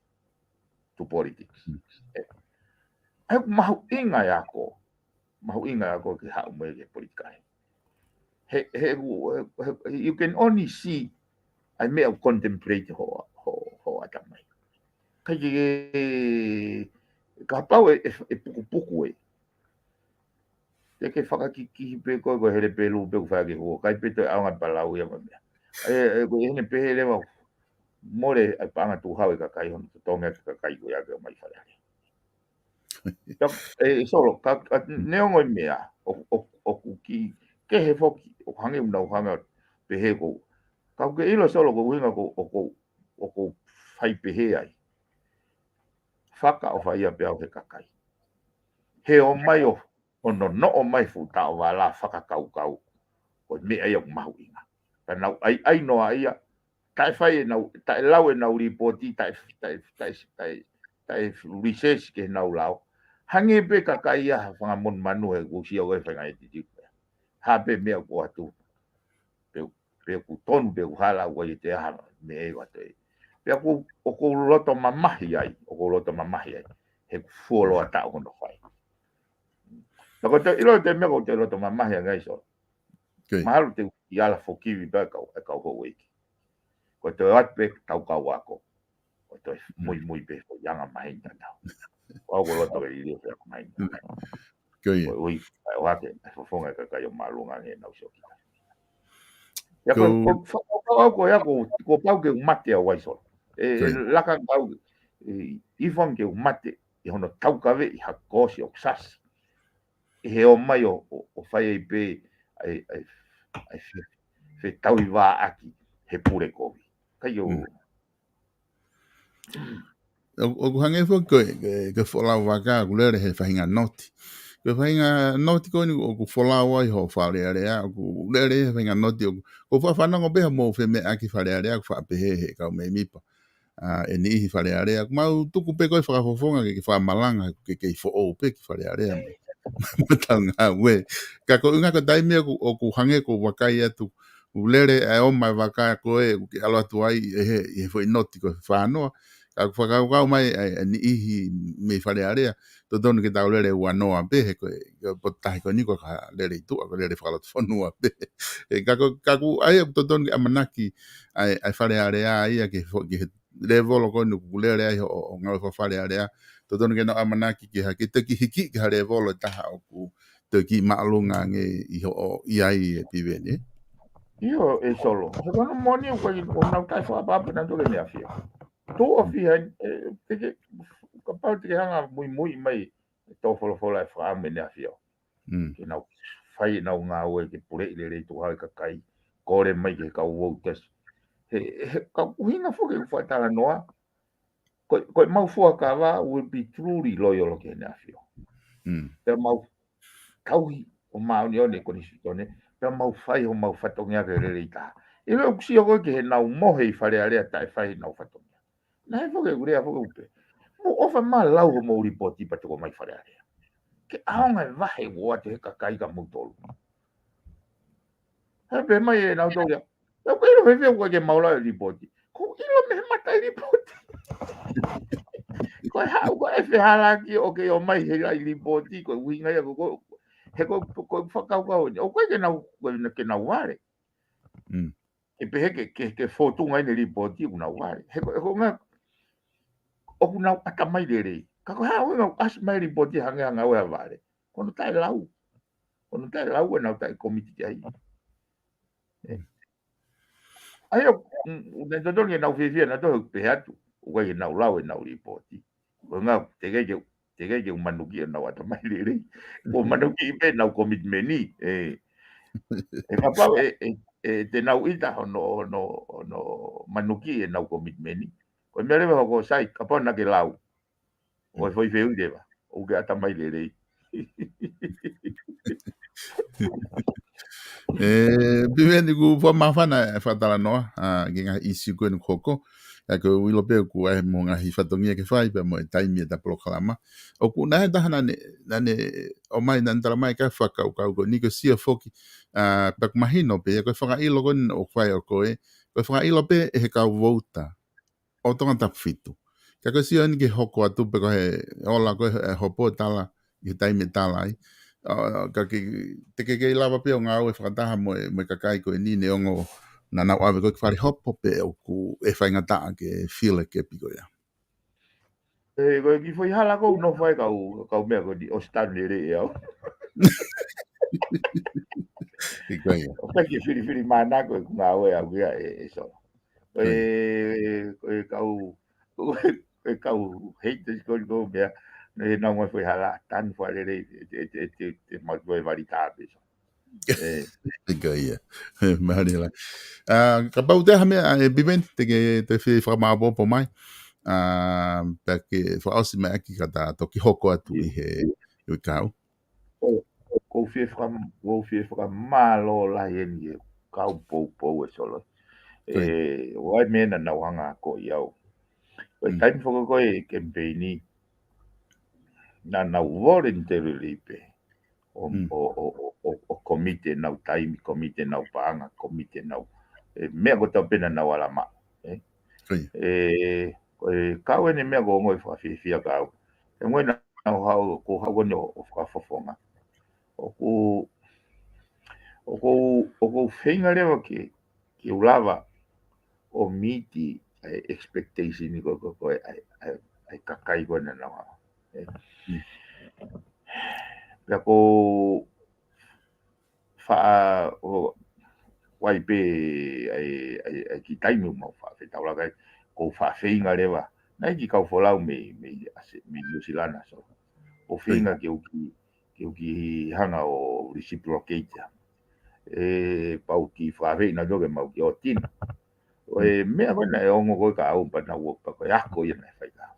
to politics. ʻA ia ʻoku mahuʻinga e ako. Mahuʻinga e ako ke haʻu mai ki he politikai. He, he, he, he, you can only see ʻa e meʻa ʻoku contemplate ho, ho, ho ʻatamai. Kai ke, kapau ʻe, ʻe, ʻe pukupuku ē. Te ke fakakikihi pē ko e, ko e Hele Pelu pē ʻoku fai ke huo. Kai pē toe ʻaonga palau ia ma meʻa. ʻE, ʻe, ko e hene pehē leva mole ʻa e paʻanga tuʻu hau e kakai hono totongi ʻa e kakai ko ia ke ʻomai Fale Alea. Ka, ʻe, ʻe Solo, ka, ka neongo e meʻa, ʻo, ʻo, ʻoku ki, kehe foki, ʻoku hangē ʻoku nau hanga pehē ko. Ka ʻoku ke ʻilo Solo ko e ʻuhinga ko, ʻoku, ʻoku fai pehē ai. Fakaʻofaʻia pē au he kakai. He ʻomai ʻo, ʻo nonoʻo mai fuʻu taʻovala fakakaukau. Ko e meʻa ia ʻoku mahuʻinga. Ka nau ʻai, ʻai noa ia, taʻe fai ʻenau, taʻe lau ʻenau lipoti, taʻe, taʻe, taʻe, taʻe, taʻe research ki heʻenau lao. Hangē pē kakai ia ha fanga monumanu he kusia ʻo e fanga ʻetitiuti. Ha pē meʻa ko atu. Pe, pe ʻoku tonu, pe ʻoku hala, ʻoku ʻikai te aha, meʻa ʻe ʻoatu ē. Pea ʻoku, ʻoku ou loto mamahi ai, ʻoku ou loto mamahi ai. He ʻoku fuoloa taʻu hono fai. Na ko te, ʻilo te meʻa ko te loto mamahi ange ai Solo. Mahalo te u ʻi ala fokivi pē kau, e kau houʻeiki. Ko e toe ʻoatu pē tau kau ako. Ko e toe muimui pē ko e anga maheni tatau. Ko au ko loto ke liliu pē ako maheni. Ko ia. Ko e ui, ʻa e ʻohake, ʻa e fofonga e kakai ʻo māʻolunga ange nau sio ki ai. Ia ko, ko, ko, ko, ko, ko, ko pau ke u mate au ai Solo. ʻE, ʻe laka kau, ʻe, ʻi fanga ke u mate, ʻi hono taukaveʻi ha kosi ʻoku sasi. ʻI he ʻomai ʻo, ʻo, ʻo fai ai pē, ʻai, ʻai, ʻai fe, fetauʻi vāʻaki he pule kovi. Kai ʻo. ʻO, ʻoku hangē foki ko e, ko e, ko e folau vaka, ʻoku lele he faʻahinga noti. Ko e faʻahinga noti ko eni ʻoku folau ai ho Fale Alea, ʻoku lele he faʻahinga noti, ʻoku, ʻoku faʻa fanongo pē ha mou femeʻaʻaki Fale Alea, ʻoku faʻa pehē he kau mēmipa. ʻA, ʻe niʻihi Fale Alea. Mau tuku pē ko e fakafofonga ke, ke fakamalanga, ke, ke foʻou pē ki Fale Alea. Mo tau ngāue. Ka ko e ʻuhinga ko e taimi ʻoku, ʻoku hangē ko e vakai atu. ʻOku lele ʻa e ʻomai vaka ko ē, ʻoku ke ʻalu atu ai, ʻe he, ʻi he foʻi noti ko e fānoa. Ka ʻoku fakakaukau mai ʻa e, ʻa e niʻihi mei Fale Alea. Totonu ke tau lele ua noa pē, he ko e, ko e potu tahi ko eni ko e ka lele ʻi tuʻa, ko e lele fakalotofonua pē. ʻE, ka ko, ka ʻoku ʻai ʻoku totonu ke ʻamanaki ʻa e, ʻa e Fale Alea ia ke fo-, ke he levolo ko eni ʻoku lele ai ho, ho ngāue faka-Fale Alea. Totonu ke nau ʻamanaki ke ha ke toki hiki ki ha levolo ʻe taha ʻoku toki māʻolunga ange ʻi hoʻo ʻi ai ē Piveni. ʻIo, ʻe Solo. He ko hono moʻoni ʻoku ʻikai, ʻoku nau taʻe fakaʻapaʻapa nautolu ki ʻEne ʻAfio. Tō ʻAfio, ʻe, te ke, kapau te ke hanga muimui mai, ʻe tō folofola e fakaʻamu ʻEne ʻAfio. Ke nau fai ʻenau ngāue ke puleʻi lelei tuʻu hau e kakai, kole mai ki he kau voters. He, he, ka ʻuhinga foki ʻoku fakatalanoa, ko, ko e mau fuakava will be truly loyal ki heʻene ʻafio. Pea mau tauhi ʻo māʻoniʻoni e konisitūtone, pea mau fai homau fatongia ke lelei taha. ʻIlo ʻoku sio koe ki heʻenau mohe ʻi Fale Alea taʻe fai ʻenau fatongia. Naʻe foki ʻeku lea foki ʻoku pehē, mou ʻofa mai lau homou lipooti pea tuku mai Fale Alea. Ke ʻaonga e vahe ʻoku ʻoatu he kakai ka moutolu. He pehē mai ʻe nautolu ia, ʻoku ʻilo fēfē ʻoku ʻikai ke mau lau e lipooti? Ko e ʻilo mei he mata e lipooti. Ko e haʻu ko e fehālaaki ʻoku ʻomai he ʻai lipooti, ko e ʻuhinga ia ko, ko, he ko, ko e fakakaukau eni. ʻOku ʻikai ke nau, ko e ke nau vale. Ke pehē ke, ke, ke fōtunga ʻene lipooti ʻoku nau vale. He ko, he ko e ʻuhinga, ʻoku nau ʻatamai lelei. Ka ko e hā e ʻuhinga ʻoku ʻasi mai lipooti hangē ha ngāue ʻa vale? Ko hono taʻe lau. Ko hono taʻe lau ʻenau taʻe komiti ki ai. ʻAi ʻo, naʻe totonu ke nau fiefia nautolu he pehē atu, ʻoku ʻikai ke nau lau ʻenau lipooti. Ko e ʻuhinga, teʻeki ke, teʻeki ke u manuki ʻenau ʻatamai lelei. Ko e manuki pē ʻenau komitimeni. ʻE, ʻe kapau ʻe, ʻe, ʻe te nau ʻita hono, hono, hono manuki ʻenau komitimeni. Ko e meʻa leva hoko sai, kapau naʻa ke lau. ʻOku foʻi fehuʻi leva, ʻoku ke ʻatamai lelei? ʻE, Piveni, kuo fuʻu māfana e fakatalanoa, ʻa, ki he ngaahi ʻīsiu ko eni kuo hoko. ʻA, ʻoku ou ʻilo pē ʻoku ʻi ai mo e ngaahi fatongia ke fai pea mo e taimi ʻeta polokalama. ʻOku ʻi ai ha taha naʻa ne, naʻa ne ʻomai, naʻa ne talamai e fakakaukau ko eni, ko e sio foki, ʻa, pea ʻoku mahino pē, ko e fakaʻilo ko eni ʻoku fai ʻe koe, ko e fakaʻilo pē ʻe he kau vouta ʻo Tongatapu fitu. Ka ko e sio eni ke hoko atu pē ko e ola ko e, e hopo tala, ʻi he taimi ʻe tala ai. ʻA, ka ke, te ke kei lava pē ʻo ngāue fakataha mo e, mo e kakai ko eni neongo naʻa nau ʻave koe ki fale hopo pe ʻoku ʻe faingataʻa ke fili e kepi ko ia. ʻE, ko e kiʻi foʻi hala ʻoku ou nofo ai kau, kau meʻa ko eni ʻosi tanu lelei ʻe au. ʻIkai ia. ʻOku ʻikai ke filifili mānako ʻeku ngāue au ia ʻe, ʻe Solo. Ko e, ko e kau, ko e kau haters ko eni ko e meʻa, naʻa nau ngāue foʻi hala, tanu fakalelei, ʻe, ʻe, ʻe, ʻe, ʻe mau toe vali tāpe. ʻE. ʻIkai ia. Mālie lahi. ʻA, kapau ʻe ʻi ai ha meʻa, ʻe Piveni, te ke, te fie fakamāopoopo mai. ʻA, pea ke fakaʻosi mai ʻaki ka ta toki hoko atu ʻi he, ʻi he kau. ʻOku ou fie faka-, ʻoku ou fie fakamālō lahi eni ki he kau poupou ʻe Solo. ʻE, ʻoku ʻi ai e meʻa naʻa nau hanga ʻo akoʻi au. Ko e taimi foki ko ē e kemipeini, naʻa nau voluntarily pē ʻo, ʻo, ʻo, ʻo, ʻo, ʻo komiti ʻenau taimi, komiti ʻenau paʻanga, komiti ʻenau, e, meʻa kotoa pē naʻa nau ala maʻu, ē? ʻE, ko e kau eni meʻa ʻoku ou ongoʻi fakafiefia ka au. He ʻoku ou ongoʻi naʻa nau haʻu, ʻoku ou haʻu ko eni ʻo, ʻo fakafofonga. ʻOku, ʻoku, ʻoku ou feinga leva ke, ke u lava ʻo miti e expectation ko, ko, ko e, ʻa e, ʻa e, ʻa e kakai ko ena naʻa nau haʻu. ʻE. Pea ʻoku ou faʻa, ʻo, ʻoku ʻi ai pē ʻa e, ʻa e, ʻa e kiʻi taimi ʻoku mau faʻa fetaulaki ai, ʻoku ou faʻa feinga leva. Naʻe ʻi ai e kiʻi kau folau mei, mei ʻAsi-, mei Nuʻusila na, Solo. ʻOku ou feinga ke u kiʻi ke u kiʻi hanga ʻo reciprocate ia. ʻE, pau ke fakaafeʻi nautolu ke mau kiʻi ʻotu tina. ʻO e meʻa ko ena ʻe ongo ko ē ka au pea nau ō pea ko e ako ia naʻe fai ka.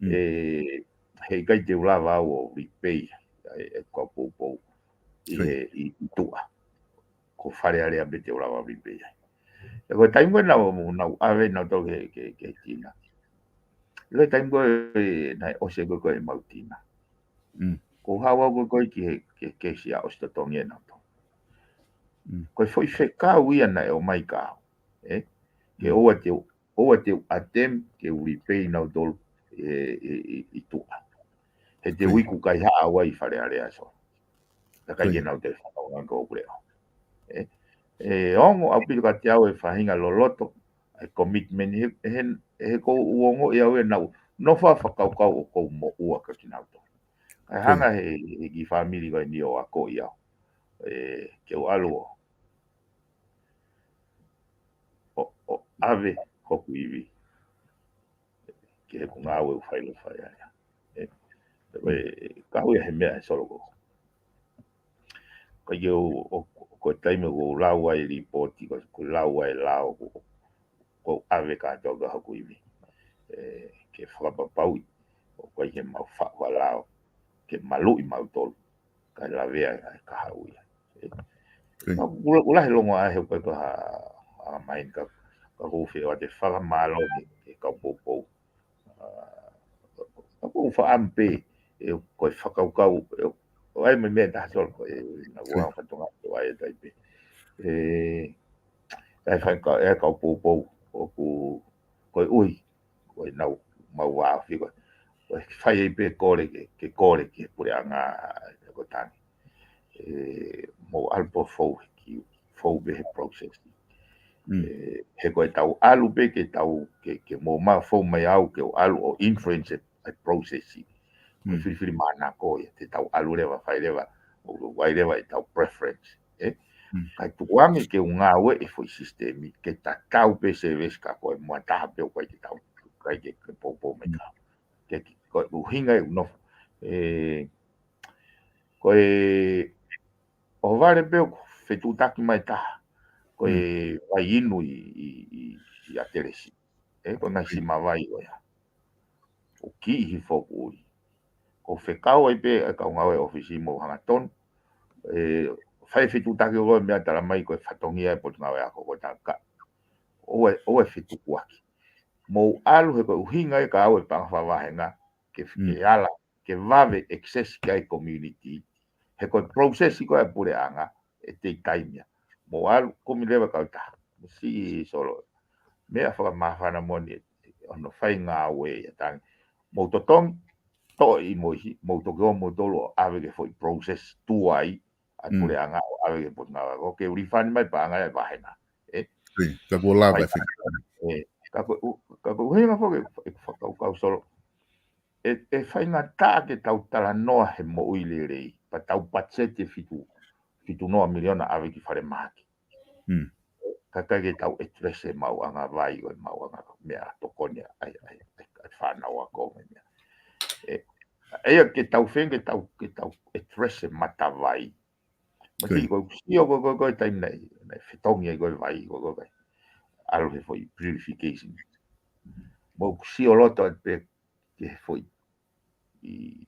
ʻE, heʻikai te u lava au ʻo repay ʻa e, ʻa e kau poupou ʻi he, ʻi, ʻi tuʻa. Ko Fale Alea pē te u lava ʻo repay ai. ʻE ko e taimi ko ē naʻa nau, nau ʻave nautolu ki he, ki he, ki he tina. ʻIlo e taimi ko ē naʻe ʻosi ko ē ko ē ʻemau tina. ʻOku ou haʻu au ko ē ko ē ki he, ki he keisi ʻa ʻosi totongi ʻe nautolu. Ko e foʻi fekau ia naʻe ʻomai kia au. ʻE? Ke ʻoua te u, ʻoua te u attempt ke u repay nautolu ʻi, ʻi, ʻi, ʻi tuʻa. He te u iku kaihaʻa au ai ʻi Fale Alea, Solo. Ka ʻikai ke nau toe fanongo ange ki hoku leʻo. ʻE? ʻE ongo ʻaupito kiate au e faʻahinga loloto, e commitment, he, he, he ʻoku ou ongoʻi au ʻe nau nofo ʻo fakakaukau ʻoku ou moʻua kia kinautolu. Kae hanga he, he kiʻi fāmili ko eni ʻo akoʻi au. ʻE, ke u ʻalu ʻo, ʻo, ʻo ʻave hoku ivi ki heʻeku ngāue ʻoku fai ʻi Fale Alea. ʻE, ʻe, ka ʻoku ʻi ai e meʻa ʻe Solo ko. Ka ʻi he ʻo, ʻo, ko e taimi ʻoku ou lau ai e lipooti, ko, ko e lau ai e lao, ʻoku, ʻoku ou ʻave kātoa hoku ivi. ʻE, ke fakapapauʻi ʻoku ʻikai ke mau faʻu ha lao ke maluʻi mautolu, kae lavea e kahaʻu ia. Ē. Ka ʻoku, ʻoku lahi e longoaʻa he ʻoku ʻikai ko ha, ha main ka, ka ʻoku ou fie ʻoatu e fakamālō ki he kau poupou. ʻA, ka ʻoku ou fakaʻamu pē, ʻe, ko e fakakaukau, ʻe, ʻoku ʻi ai mo e meʻa ʻe taha Solo, ko e, naʻa ku ʻi he fatongia ʻo ʻai atu ai pē. ʻE, ʻa e fai ka, ʻe kau poupou, ʻoku, koeʻuhi, ko e nau mau vā fika. Ko e fai ai pē kole ke, ke kole ki he puleʻanga ʻo Tonga. ʻE, mou ʻalu pē ʻo fou he ki, fou pē he process. ʻE, he ko e tau ʻalu pē ke tau, ke, ke mou ma fou mai au ke u ʻalu ʻo influence e, e process. Ko e filifili manako ia, te tau ʻalu leva, fai leva, ʻo, ʻo ʻai leva e tau preference. Ē? Kae tukuange ke u ngāue e foʻi sisitemi, ke tatau pē service ka ko e mua taha pē ʻoku ʻikai ke tau, ʻikai ke, ke poupou mai ka. Ke, ke, ko e ʻuhinga e ʻunof-, ʻe, ko e, ʻo vale pē ʻoku fetuʻutaki mai taha, ko e vai inu ʻi, ʻi, ʻi, ʻi ʻAtelesi. Ē, ko e ngaahi sima vai ko ia. ʻOku kiʻi hifo ʻoku ʻuli. ʻOku fekau ai pē ʻa e kau ngāue ʻōfisi mo hangatonu. ʻE, fai fetuʻutaki ʻo e meʻa tala mai ko e fatongia e Potungāue Ako ko e taka. ʻOua, ʻoua ʻe fetukuaki. Mou ʻalu he ko e ʻuhinga e ka au e panga fakavahenga ke, ke ala, ke vave access ki ai community. He ko e process ko e puleʻanga, ʻe take time ia. Mou ʻalu, kumi leva kau taha. Mo si Solo. Meʻa fakamāfana moʻoni, ʻo hono fai ngāue ia tangi. Mou totongi, toʻo e invoice, mou toki ō moutolu ʻo ʻave ki he foʻi process tuai, ʻa e puleʻanga ʻo ʻave ki he Potungāue Ako, ke u refund mai paʻanga ia e vahenga. Ē? Ka kuo lava e fika. Ē, ka ko e ʻu-, ka ko e ʻuhinga foki e fakakaukau Solo. ʻE, ʻe faingataʻa ke tau talanoa he moʻui lelei, pea tau patiseti e fitu, fitu noa miliona ʻave ki falemahaki. Ka ʻikai ke tau address e maʻuʻanga vai ʻo e maʻuʻanga meʻa tokoni ʻa e, ʻa e, ʻa e, ʻa e fānau ako mo e meʻa. ʻE, ʻe ia ke tau feinga ke tau, ke tau address e matavai. Mati ko e sio ko e, ko e, ko e taimi naʻe, naʻe fetongi ai ko e vai, ko e, ko e vai. ʻAlu he foʻi purification. Mou sio loto atu pē ki he foʻi ʻi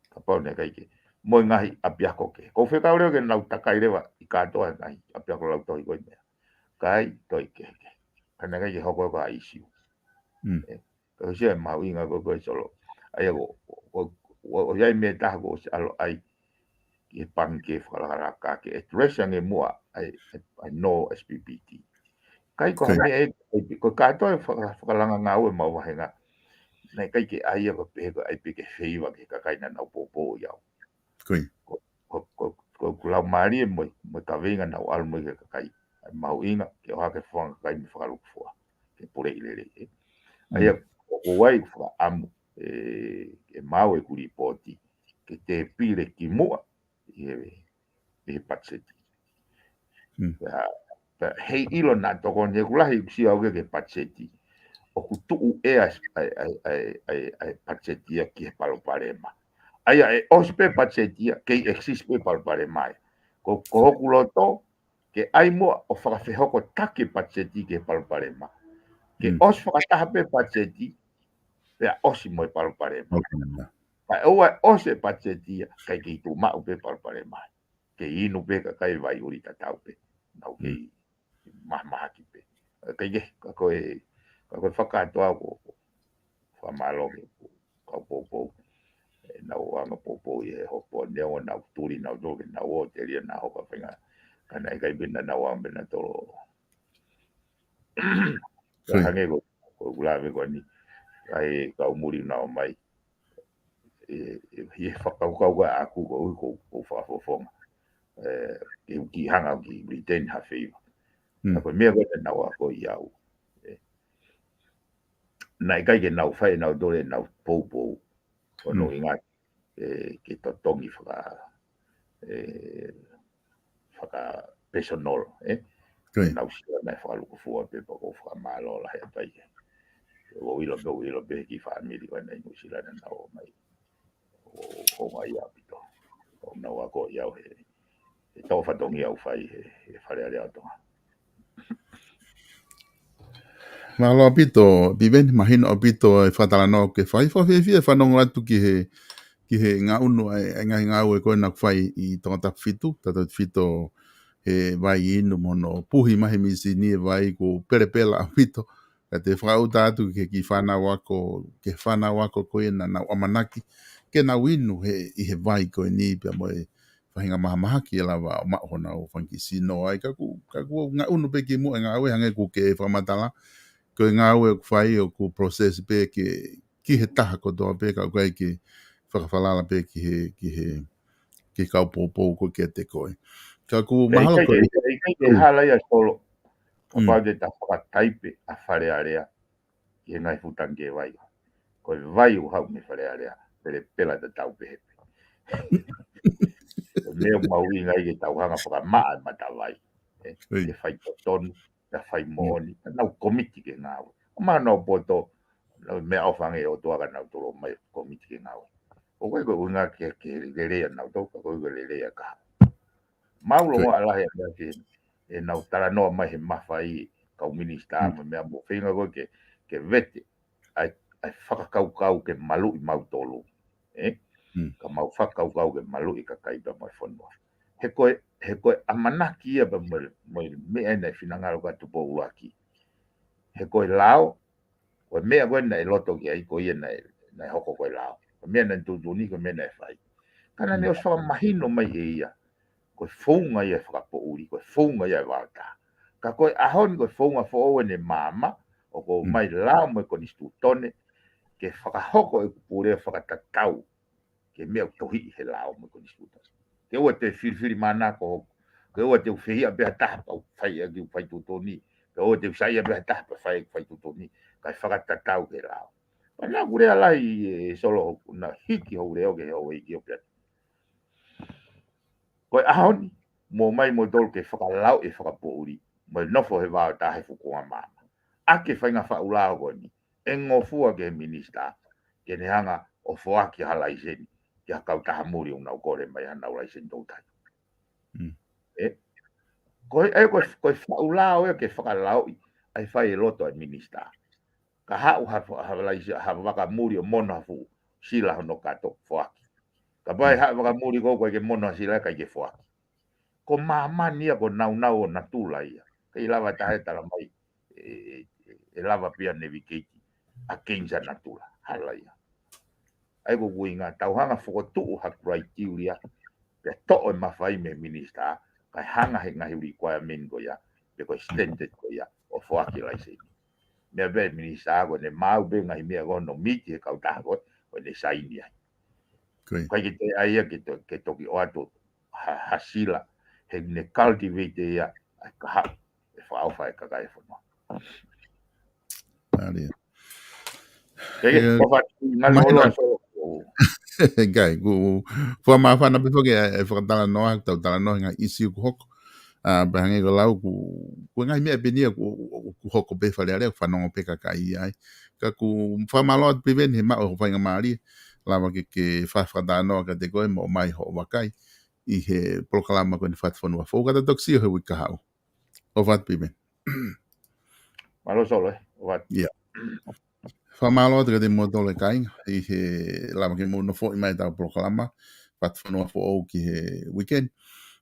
kapau naʻe ʻikai ke. Mo e ngaahi ʻapiako kehe. Ko e fekau leva ke nau takai leva ʻi kātoa e ngaahi ʻapiako lautohi ko e meʻa. Kae toe kehekehe. Ka naʻe ʻikai ke hoko ko ha issue. Ē, ka ko e sio e mahuʻinga ko e, ko e Solo. ʻA ia ko, ko, ko, ko e ʻai meʻa taha ko e ʻosi ʻalu ai ki he pangikē fakalakalaka ke address ange muʻa ʻa e, ʻa e, ʻa e no S P P T. ʻIkai ko ha meʻa ē, ko e kātoa e faka-, fakalanga ngāue maʻu vahenga. Naʻe ʻikai ke ʻai ia ko e pehē ko e ʻai pē ke feiva ki he kakai naʻa nau poupou ʻi au. Ko, ko, ko, ko, ko e laumālie mo e, mo e kaveinga naʻa ku ʻalu mo ia ki he kakai. ʻA e mahuʻinga, ke ʻohake fofonga kakai mo fakalūkufua. Ke puleʻi lelei, ē. ʻA ia, ʻoku ou fakaʻamu, ē, ʻe maʻu ʻeku lipooti, ke tēpile ki muʻa, ʻi he, ʻi he patiseti. Pea, pea heiʻilo naʻa tokoni ʻeku lahi ʻeku sio au ki he patiseti. ʻOku tuʻu ʻa e, ʻa e, ʻa e, ʻa e, ʻa e patiseti ia ki he palopalema. ʻA ia ʻe ʻosi pē patiseti ia, kei exist pē palopalema ia. Ko, ko hoku loto, ke ʻai muʻa ʻo fakafehokotaki e patiseti ki he palopalema. Ke ʻosi fakataha pē patiseti, pea ʻosi mo e palopalema. Ka ʻoua ʻe ʻosi e patiseti ia, kae kei tuʻu maʻu pē palopalema. Kei inu pē kakai vai ʻuli tatau pē. Nau kei mahamahaki pē. Kae kehe, ka ko e, ka ko e fakakātoa ko, ko fakamālō ki he kau poupou. ʻE nau anga poupou ʻi he hopo neongo nau tuli nau toke nau ō telia nau hoka fenga. Ka naʻe ʻikai pē naʻa nau anga pē naʻa tolo. Ka hangē ko, ko e kula me ko ni. ʻAi kau muli nau mai. ʻE, ʻe, ʻi he fakakaukau ka ʻaku ko ui ko, ko fakafofonga. ʻE, ke u kiʻi hanga ki Britain ha feiva. Ka ko e meʻa ko e naʻa nau ako ʻi au. ʻE, naʻe ʻikai ke nau fai, nau tole, nau poupou. Ko no inga, ʻe, ke totongi faka, ʻe, faka personal, ē? Nau sila naʻe fakalūkufua pē pea ko fakamālō lahi atu ai. ʻO ʻilo pē, ʻo ʻilo pē ki fāmili ko ena ʻi Nuʻu Sila naʻa nau ō mai. ʻO, ʻo mai ʻaupito. ʻO nau ako ʻi au he, he tau fatongia ʻoku fai he, he Fale Alea ʻo Tonga. Mālō ʻaupito, Piveni, mahino ʻaupito e fakatalanoa ke fai, fakafiefia e fanongo atu ki he, ʻi he ngaʻunu ʻa e, ʻa e ngaahi ngāue ko ē naʻa ku fai ʻi Tongatapu fitu, Tongatapu fitu he vai inu mo hono puhi mai he mīsini e vai kuo pelepela ʻaupito. Ka te fakaʻuta atu ki he kiʻi fānau ako, ki he fānau ako ko ē naʻa nau ʻamanaki ke nau inu he, ʻi he vai ko eni pea mo e faʻahinga mahamahaki ʻe lava ʻo maʻu honau fanga kiʻi sino ai. Ka ʻoku, ka ʻoku ou ngaʻunu pē kimuʻa e ngāue hangē ko ʻeku fakamatala. Ko e ngāue ʻoku fai ʻoku process pē ke, ki he taha kotoa pē, ka ʻoku ʻikai ke fakafalala pē ki he, ki he, ki he kau poupou ko ē kiate koe. Ka ʻoku mahalo ko e ʻikai ke hala ia Solo. Kapau te ta fakataipe ʻa Fale Alea ki he ngaahi fuʻu tangikē vai. Ko e vai ʻoku haʻu mei Fale Alea, pelepela tatau pē he pē. Ko e meʻa ʻoku mahuʻinga ai ke tau hanga ʻo fakamaʻa e matavai. ʻE, ke fai totonu, ke fai moʻoni, ka nau komiti ke ngāue. ʻO maʻu honau poto, nau meʻaʻofa ange ʻOtua ka nau tolo mai komiti ke ngāue. ʻOku ʻikai ko e ʻuhinga ke, ke lelei ʻa nautolu, ka ko e lelei ʻa e kahaʻu. Mau longoaʻa lahi ʻa e meʻa ke, ʻenau talanoa mai he mafai kau minisitā mo e meʻa mo feinga ko ē ke, ke vete ʻa e, ʻa e fakakaukau ke maluʻi mautolu. ʻE? Ka mau fakakaukau ke maluʻi kakai pea mo e fonua. He ko e, he ko e ʻamanaki ia pea mo e, mo e meʻa ʻena ʻe finangalo ka tupu ʻuluaki. He ko e lao, ko e meʻa ko ē naʻe loto ki ai ko ia naʻe, naʻe hoko ko e lao. Ko e meʻa naʻe tuʻutuʻuni, ko e meʻa naʻe fai. Ka naʻa ne ʻosi fakamahino mai ʻe ia, ko e founga ia e fakapoʻuli, ko e founga ia e vaotā. Ka ko e ʻaho ni ko e founga foʻou ʻene maama, ʻoku ʻomai lao mo e konisitūtone, ke fakahoko ʻeku pule fakatatau ki he meʻa ʻoku tohiʻi he lao mo e konisitūtone. Ke ʻoua te u filifilimānako hoku, ke ʻoua te u fehiʻa pē ha taha pea u fai ʻaki ʻeku faituʻutuʻuni, ke ʻoua te u saiʻia pē ha taha pea fai ʻeku faituʻutuʻuni, kae fakatatau ki he lao. Pea naʻa ku lea lahi ē Solo, naʻa hiki hoku leʻo ki he houʻeiki ʻo pehē atu, ko e ʻaho ni, mou ō mai moutolu ke fakalao e fakapoʻuli, mo e nofo he vaotā he fuʻu konga maama. ʻAki e faʻahinga faʻu lao ko eni, ʻe ngofua ki he minisitā, ke ne hanga ʻo foaki ha laiseni ki ha kautaha muli ʻoku nau kole mai hanau laiseni toutai. ʻE? Ko e, ʻe, ko e, ko e faʻu lao ia ke fakalaoʻi ʻa e fai e loto ʻa e minisitā. Ka haʻu ha, ha laisi, ha vaka muli ʻo mono ha fuʻu sila hono kato foaki. Kapau ʻe haʻu e vaka muli ko ē ʻoku ʻikai ke mono ha sila, ʻikai ke foaki. Ko māmani ia, ko naunau ʻo natula ia. ʻIkai lava taha ʻe tala mai ʻe, ʻe, ʻe lava pē ʻo navigate against ʻa natula. Hala ia. ʻA ia ko e ʻuhinga tau hanga ʻo fokotuʻu ha criteria, pea toʻo e mafai mei he minisitā, kae hanga he ngaahi requirement ko ia, pe ko e standard ko ia, ʻo foaki laiseni. Meʻa pē minisitā ko ʻene maʻu pē ngaahi meʻa ko hono miti he kautaha ko ē, ko ʻene saini ai. ʻIkai ke toe ʻai ia ke to-, ke toki ʻoatu ha, ha sila, he ne cultivate ia ʻa e kahaʻu, ʻe fakaʻofa e kakai e fonua. Mālie. ʻIkai, ʻoku fakamāfana pē foki e, e fakatalanoa, tau talanoa he ngaahi ʻīsiu kuo hoko. ʻA, pea hangē ko e lau, ko, ko e ngaahi meʻa pē eni ia kuo, kuo hoko pē Fale Alea, kuo fanongo pē kakai ai. Ka ʻoku fakamālō atu Piveni he maʻu hoʻo faingamālie, lava ke, ke fa-, fakatalanoa kiate koe mo ʻomai hoʻo vakai ʻi he polokalama ko eni Fatufonua Foʻou, ka ta toki sio he uike kahaʻu. ʻOfa atu Piveni. Mālō Solo, ē? ʻOfa atu. ʻIa. Fakamālō atu kiate kimoutolu e kāinga, ʻi he lava ke mou nofoʻi mai ʻetau polokalama Fatufonua Foʻou ki he weekend.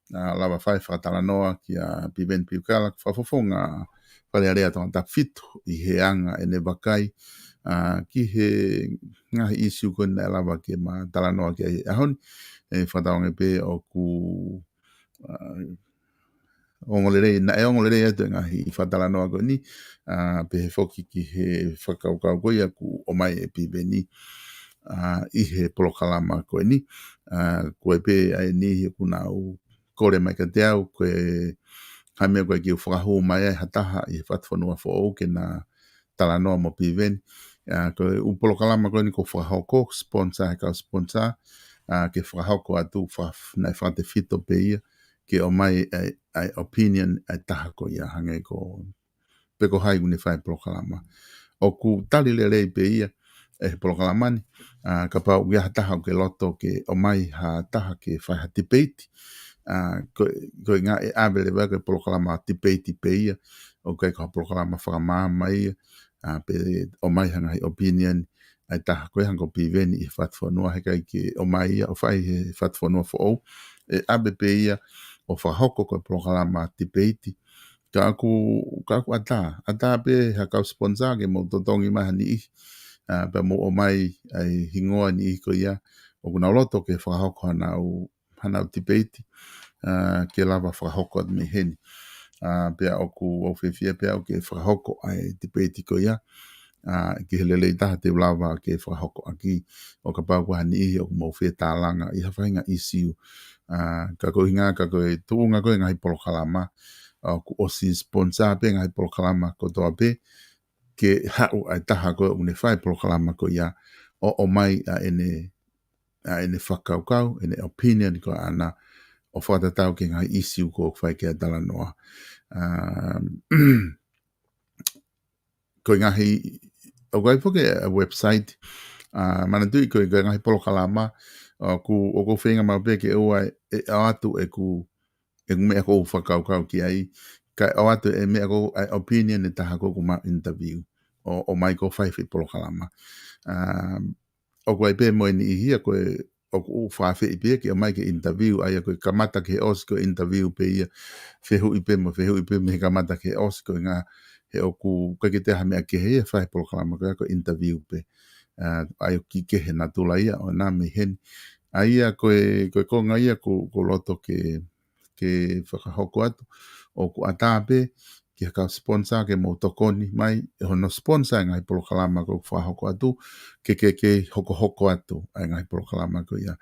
ʻA, lava fai fakatalanoa kia Piveni Piukala, fakafofonga Fale Alea Tongatapu fitu, ʻi he anga ʻene vakai, ʻa, ki he ngaahi ʻīsiu ko ē naʻe lava ke ma talanoa ki ai he ʻaho ni, ʻe fakatauange pē ʻoku, ʻa, ongo lelei, naʻe ongo lelei atu e ngaahi fakatalanoa ko eni, ʻa, pehē foki ki he fakakaukau ko ia kuo ʻomai ʻe Piveni, ʻa, ʻi he polokalama ko eni, ʻa, ko e pē ʻa eni he ʻoku nau kole mai kiate au, ko e hā e meʻa ko ē ke u fakahū mai ai ha taha ʻi he Fatufonua Foʻou ke na talanoa mo Piveni. ʻA, ko e ʻū polokalama ko eni kuo fakahoko, sponsor he kau sponsor, ʻa, ke fakahoko atu, fa-, naʻe fakatefito pē ia, ke ʻomai ʻa e, ʻa e opinion ʻa e taha ko ia hangē ko, pe ko hai ʻoku ne fai polokalama. ʻOku tali lelei pē ia, ʻe he polokalama ni, ʻa, kapau ʻoku ʻi ai ha taha ʻoku ke loto ke ʻomai ha taha ke fai ha debate, ʻa, ko, ko e ʻuhinga ʻe ʻave leva ko e polokalama debate pē ia, ʻoku ʻikai ko ha polokalama fakamaama ia, ʻa, pe ʻomai ha ngaahi opinion, ʻa e taha ko ē hangē ko Piveni ʻi he Fatufonua, heʻikai ke ʻomai ia ʻo fai he Fatufonua foʻou. ʻE ʻave pē ia ʻo fakahoko ko e polokalama tipeiti. Ka ʻoku, ka ʻoku ʻatā, ʻatā pē ha kau sponsor ke mou totongi mai ha niʻihi, ā, pea mou ʻomai ʻa e hingoa niʻihi ko ia ʻoku nau loto ke fakahoko hanau, hanau tipeiti, ā, ke lava fakahoko atu mei heni. Ā, pea ʻoku ou fiefia pē au ke fakahoko ʻa e tipeiti ko ia, ā, ki he lelei taha te u lava ke fakahoko ʻaki, ʻo kapau ko ha niʻihi ʻoku mou fie tālanga ʻi ha faʻahinga ʻīsiu. Ā, ka ko e ʻuhinga, ka ko e tuʻunga ko ē ngaahi polokalama, ʻoku ʻosi sponsor pē ngaahi polokalama kotoa pē, ke haʻu ʻa e taha ko ē ʻoku ne fai polokalama ko ia ʻo ʻomai ʻa ʻene, ʻa ʻene fakakaukau, ʻene opinion ko ʻana ʻo fakatatau ki he ngaahi ʻīsiu ʻoku fai ki ai e talanoa. Um, ko e ngaahi, ʻoku ʻi ai foki e website, ā, manatuʻi ko e, ko e ngaahi polokalama, ʻoku, ʻoku ou feinga maʻu pē ke ʻoua ʻe, ʻe ʻoatu ʻeku, ʻeku meʻa ʻoku ou fakakaukau ki ai, kae ʻoatu e meʻa ʻoku, ʻa e opinion ʻe taha ʻoku mau interview, ʻo, ʻomai ʻo fai e foʻi polokalama. Ā, ʻoku ʻi ai pē mo e niʻihi ia ko ē ʻoku ou fakaafeʻi pē ke ʻomai ke interview, ʻa ia ko e kamata ki he ʻosi ko e interview pē ia, fehuʻi pē mo fehuʻi pē mei he kamata ki he ʻosi, ko e ʻuhinga he ʻoku ʻikai ke toe ʻi ai ha meʻa kehe ia, fai e polokalama ko ia ko e interview pē. Ā, ʻa ia ʻoku kiʻi kehe e natula ia ʻo ʻena mei heni. ʻA ia ko e, ko e konga ia ʻoku, ʻoku ou loto ke, ke fakahoko atu, ʻoku ʻatā pē ki ha kau sponsor ke mou tokoni mai ʻi hono sponsor e ngaahi polokalama ʻoku fakahoko atu, ke, ke, ke hokohoko atu ʻa e ngaahi polokalama ko ia.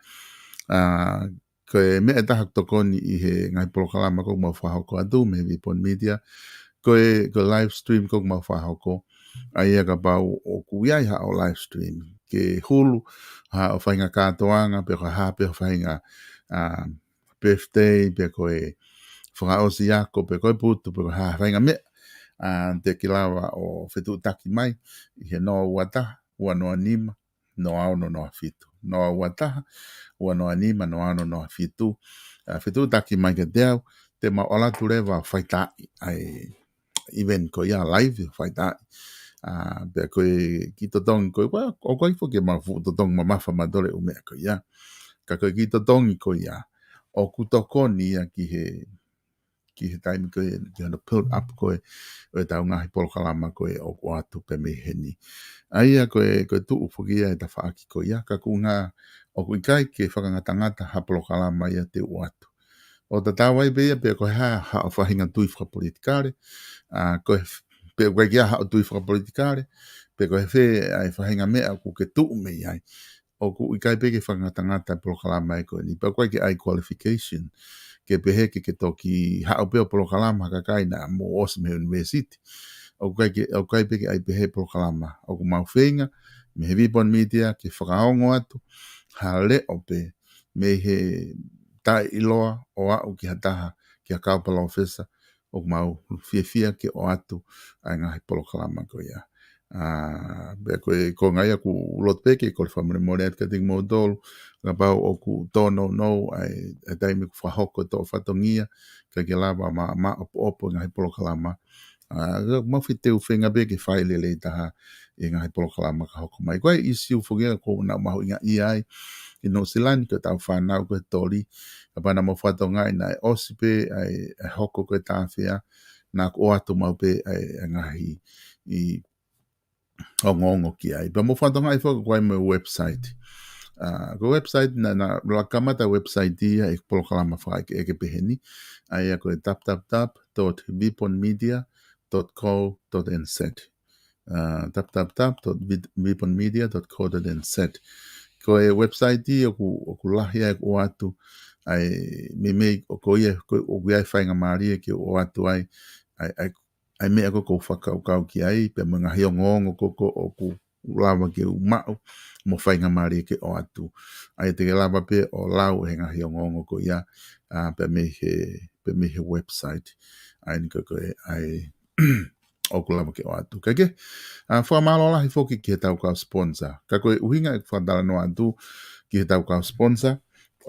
Ā, ko e meʻa ʻe taha ʻoku tokoni ʻi he ngaahi polokalama ʻoku mau fakahoko atu mei he Vipon Media, ko e, ko e live stream ʻoku mau fakahoko, ʻa ia kapau ʻoku ʻi ai haʻo live stream, ke hulu haʻo faʻahinga kātoanga, pe ko e hā pē ho faʻahinga, ā, birthday, pe ko e fakaʻosi ako, pe ko e putu, pe ko e hā faʻahinga meʻa, ā, te ke lava ʻo fetuʻutaki mai ʻi he noa ua taha, ua noa nima, noa ono noa fitu. Noa ua taha, ua noa nima, noa ono noa fitu. Ā, fetuʻutaki mai kiate au, te mau ʻalu atu leva ʻo faitaaʻi ʻa e event ko ia live, faitaaʻi. Ā, pea ko e kiʻi totongi ko ē, ʻoku ʻikai foki ke mau fuʻu totongi mamafa mautolu e ʻū meʻa ko ia. Ka ko e kiʻi totongi ko ia, ʻoku tokoni ia ki he, ki he taimi ko ē, ki hono build up ko ē ʻo ʻetau ngaahi polokalama ko ē ʻoku ʻoatu pē mei heni. ʻA ia ko e, ko e tuʻu foki ia e tafaʻaki ko ia, ka ʻoku ʻuhinga ʻoku ʻikai ke fakangatangata ha polokalama ia te u ʻoatu. ʻO tatau ai pē ia pe ko e hā haʻo faʻahinga tui fakapolitikale, ā, ko e f-, pe ʻoku ʻikai ke ʻi ai haʻo tui fakapolitikale, pe ko e fē ʻa e faʻahinga meʻa ʻoku ke tuʻu mei ai, ʻoku ʻikai pē ke fakangatangata e polokalama ia ko eni, pea ʻoku ʻikai ke ʻi ai e qualification ke pehē ke ke toki haʻu pē ʻo polokalama ha kakai naʻa mou ʻosi mei he university. ʻOku ʻikai ke, ʻoku ʻikai pē ke ʻi ai pehē e polokalama. ʻOku mau feinga mei he Vipon Media ke fakaongo atu ha leʻo pē mei he taʻeʻiloa ʻo aʻu ki ha taha, ki ha kau palōfesa, ʻoku mau fiefia ke ʻoatu ʻa e ngaahi polokalama ko ia. Ā, pea ko e konga ia ʻoku ou loto pē ke kole fakamolemole atu kiate kimoutolu, kapau ʻoku tōnounou ʻa e, ʻa e taimi ʻoku fakahoko e toʻo fatongia, kae ʻikai ke lava ʻo ma, maʻopoʻopo e ngaahi polokalama. Ā, ʻoku mau fie teu feinga pē ke fai lelei taha e ngaahi polokalama ka hoko mai. Ko e ʻīsiu foki ia ʻoku ou mahuʻingaʻia ai ʻi Nuʻusila ni, ko ʻetau fānau ko e toli, kapau naʻa mou fakatokangaʻi naʻe ʻosi pē ʻa e, ʻa e hoko ko ē e tāfea, naʻa ku ʻoatu maʻu pē ʻa e, ʻa e ngaahi ʻi ongoongo ki ai. Pea mou fakatokangaʻi foki ko e ʻi ai mo e website. Ā, ko e website naʻa, naʻa, naʻa ku kamata e website ia e polokalama fakaʻekeʻeke pehē ni. ʻA ia ko e w w w dot vipon media dot co dot n z. Ā, w w w dot vipon media dot co dot n z. Ko e website ia ʻoku, ʻoku lahi ai ʻoku ʻoatu ʻa e meimei ʻoku ʻi ai, ʻoku, ʻoku ʻi ai e faingamālie ke ʻoatu ai ʻa e, ʻa e, ʻa e meʻa ko ē ʻoku ou fakakaukau ki ai, pea mo e ngaahi ongoongo ko ē ʻoku, ʻoku lava ke u maʻu mo faingamālie ke ʻoatu. ʻA ia te ke lava pē ʻo lau e ngaahi ongoongo ko ia, ā, pea mei he, pea mei he website. ʻA eni ko ē, ko e, ʻa e, ʻoku lava ke ʻoatu. Kae kehe, ā, fakamālō lahi foki ki heʻetau kau sponsor. Ka ko e ʻuhinga e fakatalanoa atu ki heʻetau kau sponsor,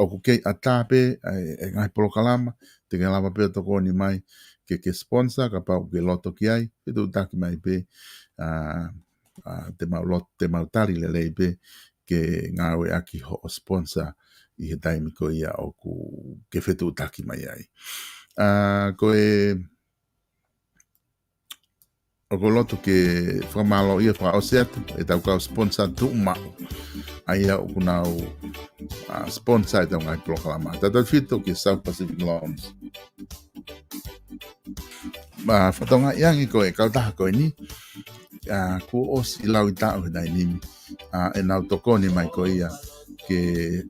ʻoku kei ʻatā pē ʻa e, e ngaahi polokalama, te ke lava pē ʻo tokoni mai ke, ke sponsor, kapau ʻoku ke loto ki ai, fetuʻutaki mai pē, ā, ʻa, te mau lot-, te mau tali lelei pē ke ngāueʻaki hoʻo sponsor ʻi he taimi ko ia ʻoku ke fetuʻutaki mai ai. ʻA, ko e, ʻoku ou loto ke fakamālōʻia fakaʻosi atu ʻetau kau sponsor tuʻumaʻu. ʻA ia ʻoku nau, ʻa, sponsor ʻetau ngaahi polokalama. Tautautefito ki he South Pacific Loans. ʻA, fakatokangaʻi ange ko e kautaha ko eni, ʻa, kuo ʻosi ʻi lauʻi taʻu he taimi ni, ʻa, ʻenau tokoni mai ko ia ke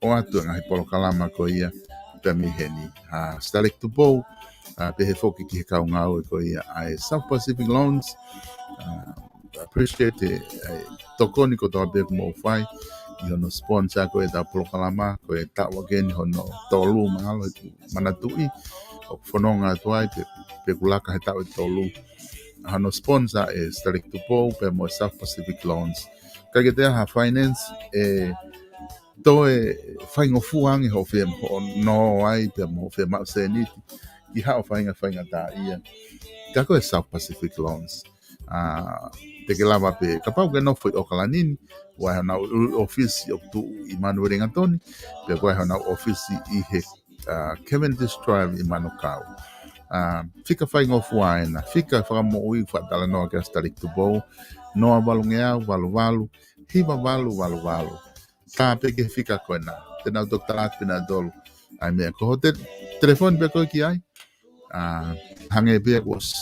ʻoatu e ngaahi polokalama ko ia pea mei heni. ʻA, Sitaleki Tupou, ʻa, pehē foki ki he kau ngāue ko ia ʻa e South Pacific Loans, ʻa, appreciate e, e tokoni kotoa pē kuo mou fai ʻi hono sponsor ko ʻetau polokalama, ko e taʻu ʻeni hono tolu mahalo ʻeku manatuʻi, ʻoku fononga atu ai pe, pe kuo laka he taʻu ʻe tolu. ʻA, hono sponsor e Sitaleki Tupou pea mo e South Pacific Loans. Ka ke te aha finance, ʻe toe faingofua ange hoʻo fie, hoʻo nō ai pea mo hoʻo fiemaʻu sēniti ki haʻo faʻahinga faingataʻaʻia. Ka ko e South Pacific Loans, ʻa, te ke lava pē, kapau ke nofo ʻi ʻOkalani ni, ʻoku ʻi ai honau ʻū ʻōfisi ʻoku tuʻu ʻi Manurelengatoni, pea ʻoku ʻi ai honau ʻōfisi ʻi he, ʻa, Cavendish Drive ʻi Manukau. ʻA, fika faingofua ena, fika fakamoʻui fakatalanoa kia Sitaleki Tupou, noa valungeau, valu valu, hiva valu valu valu. Tā pē ki he fika ko ena. Te nau toki tala atu pē nautolu ʻa e meʻa. Ko hoʻo te-, telefoni pē koe ki ai. ʻA, hangē pē kuo ʻosi,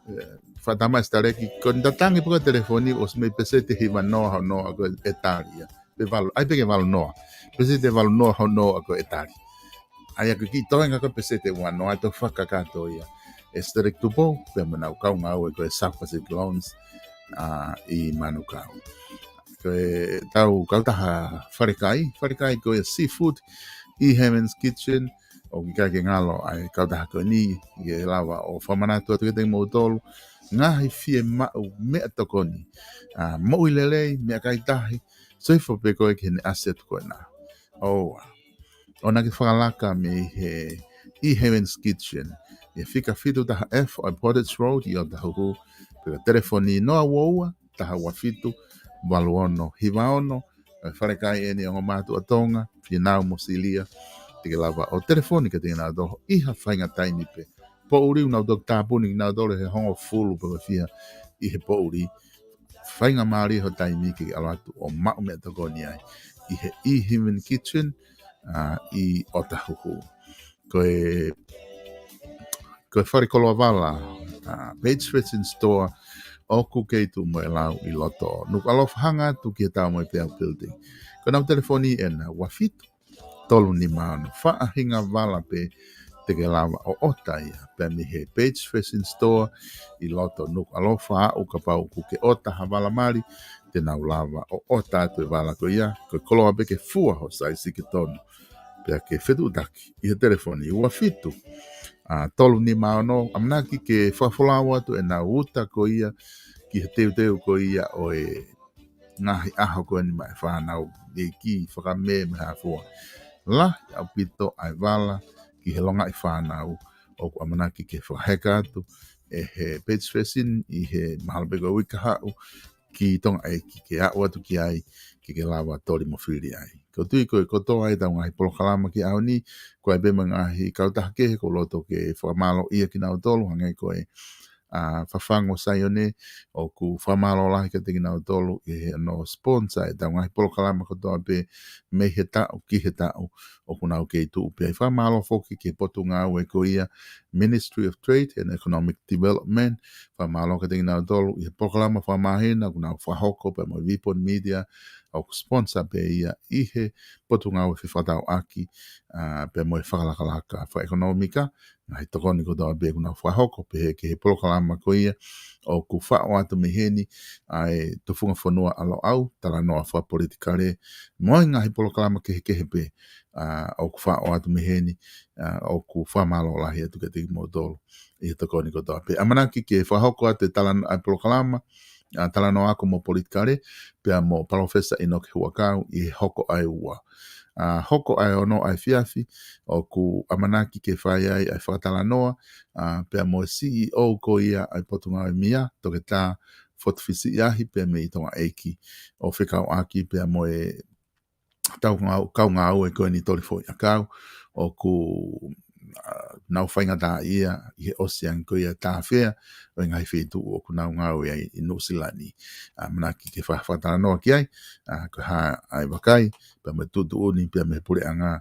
e, fakatamaʻi Sitaleki, ko ʻene tatangi pē ko e telefoni, ʻosi mei peseti hiva noa hono ʻoku ʻe tali ia. Pe valu, ʻai pē ke valu noa. Peseti valu noa hono ʻoku ʻe tali. ʻA ia ko e kiʻi toenga ko e peseti ua noa, ʻai toki fakakakato ia ʻe Sitaleki Tupou pea mo ʻenau kau ngāue ko e South Pacific Loans, ʻa, ʻi Manukau. Ko ʻetau kautaha falekai, falekai ko e seafood ʻi Heaven's Kitchen, ʻoku ʻikai ke ngalo ʻa e kautaha ko eni ke lava ʻo fakamanatu atu kiate kimoutolu ngaahi fiemaʻu meʻatokoni, ʻa, moʻui lelei, meʻakai tahi, soifua pē koe ki heʻene ʻasi atu ko ena. ʻOua, ʻoua naʻa ke fakalaka mei he ʻi Heaven's Kitchen, ʻi he fika fitu taha F ʻo e Portage Road ʻi ʻOtahuhu, pe ko e telefoni noa ua ua, taha ua fitu, valu ono hiva ono, ʻa e falekai eni ʻo e ongo mātuʻa Tonga, Fīnau mo Silia, te ke lava ʻo telefoni kiate kinautolu ʻi ha faʻahinga taimi pē. Poʻuli ʻoku nau toki tāpuni kinautolu he hongofulu pe ko e fiha ʻi he poʻuli. Faingamālie ho taimi ke ke ʻalu atu ʻo maʻu meʻatokoni ai ʻi he ʻi Heaven's Kitchen, ʻa, ʻi ʻOtahuhu. Ko e, ko e fale koloa vala, ʻa, Page Fashion Store, ʻoku kei tuʻu mo e lau ʻi loto Nukuʻalofa, hanga atu ki he Taumoepeau Building. Ko ʻenau telefoni ena, ua fitu, tolu nima ono, faʻahinga vala pē te ke lava ʻo ʻota ia pea mei he Page Fashion Store ʻi loto Nukuʻalofa. ʻOku, kapau ʻoku ke ʻota ha vala mali, te nau lava ʻo ʻota atu e vala ko ia, ko e koloa pē ke fua ho saisi ke tonu. Pea ke fetuʻutaki ʻi he telefoni ua fitu, ʻa, tolu nima ono, ʻamanaki ke fakafolau atu ʻenau uta ko ia ki he teuteu ko ia ʻo e ngaahi ʻaho ko eni maʻa e fānau, ʻEiki, fakamē mo e hā fua. Lahi ʻaupito ʻa e vala ki he longaʻi fānau ʻoku ʻamanaki ke fakaheka atu ʻe he Page Fashion ʻi he mahalo pē ko e uike kahaʻu ki Tonga ʻEiki ke aʻu atu ki ai ke ke lava toli mo fili ai. Ko e tui ko e kotoa ʻetau ngaahi polokalama ki he ʻaho ni, ko e pē mo e ngaahi kautaha kehe ʻoku ou loto ke fakamālōʻia kinautolu hangē ko e, ʻa, Fafangu ʻo Saione, ʻoku fakamālō lahi kiate kinautolu ʻi hono sponsor ʻetau ngaahi polokalama kotoa pē mei he taʻu ki he taʻu ʻoku nau kei tuʻu pē ai. Fakamālō foki ki he potungāue ko ia Ministry of Trade and Economic Development. Fakamālō kiate kinautolu ʻi he polokalama fakamāhina ʻoku nau fakahoko pea mo e Vipon Media ʻoku sponsor pē ia ʻi he potungāue fefakatauʻaki, ʻa, pea mo e fakalakalaka fakaʻekonōmika, ngaahi tokoni kotoa pē ʻoku nau fakahoko, pehē ki he polokalama ko ia ʻoku faʻo atu mei heni ʻa e Tufunga Fonua ʻa Loʻau, talanoa fakapolitikale, mo e ngaahi polokalama kehekehe pē, ʻa, ʻoku faʻo atu mei heni, ʻa, ʻoku fakamālō lahi atu kiate kimoutolu ʻi he tokoni kotoa pē. ʻAmanaki ke fakahoko atu e talan-, ʻa e polokalama, ʻa, talanoa ako mo politikale, pea mo Palōfesa ʻInoke Huʻakau ʻi he hoko ʻa e ua. ʻA, hoko ʻa e ono ʻa e efiafi, ʻoku ʻamanaki ke fai ai ʻa e fakatalanoa, ʻa, pea mo e C E O ko ia ʻa e Potungāue Mia, Toketā fotofisiʻi ahi pea mei Tonga ʻEiki ʻo fekauʻaki pea mo e tau ngau, kau ngāue ko eni Toli Foʻi ʻAkau ʻoku, ʻa, nau faingataʻaʻia ʻi he ʻosi ange ko ia tāfea ʻo e ngaahi feituʻu ʻoku nau ngāue ai ʻi Nuʻusila ni. ʻA, manaki ke fa-, fakatalanoa ki ai, ʻa, ko e hā ʻa e vakai, pea mo e tuʻutuʻuni, pea mo e puleʻanga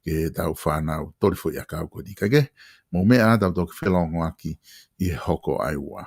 ke tau fānau Toli Foʻi ʻAkau ko eni. Kae kehe, mou meʻa ā, tau toki felōngoaki ʻi he hoko ʻa e ua.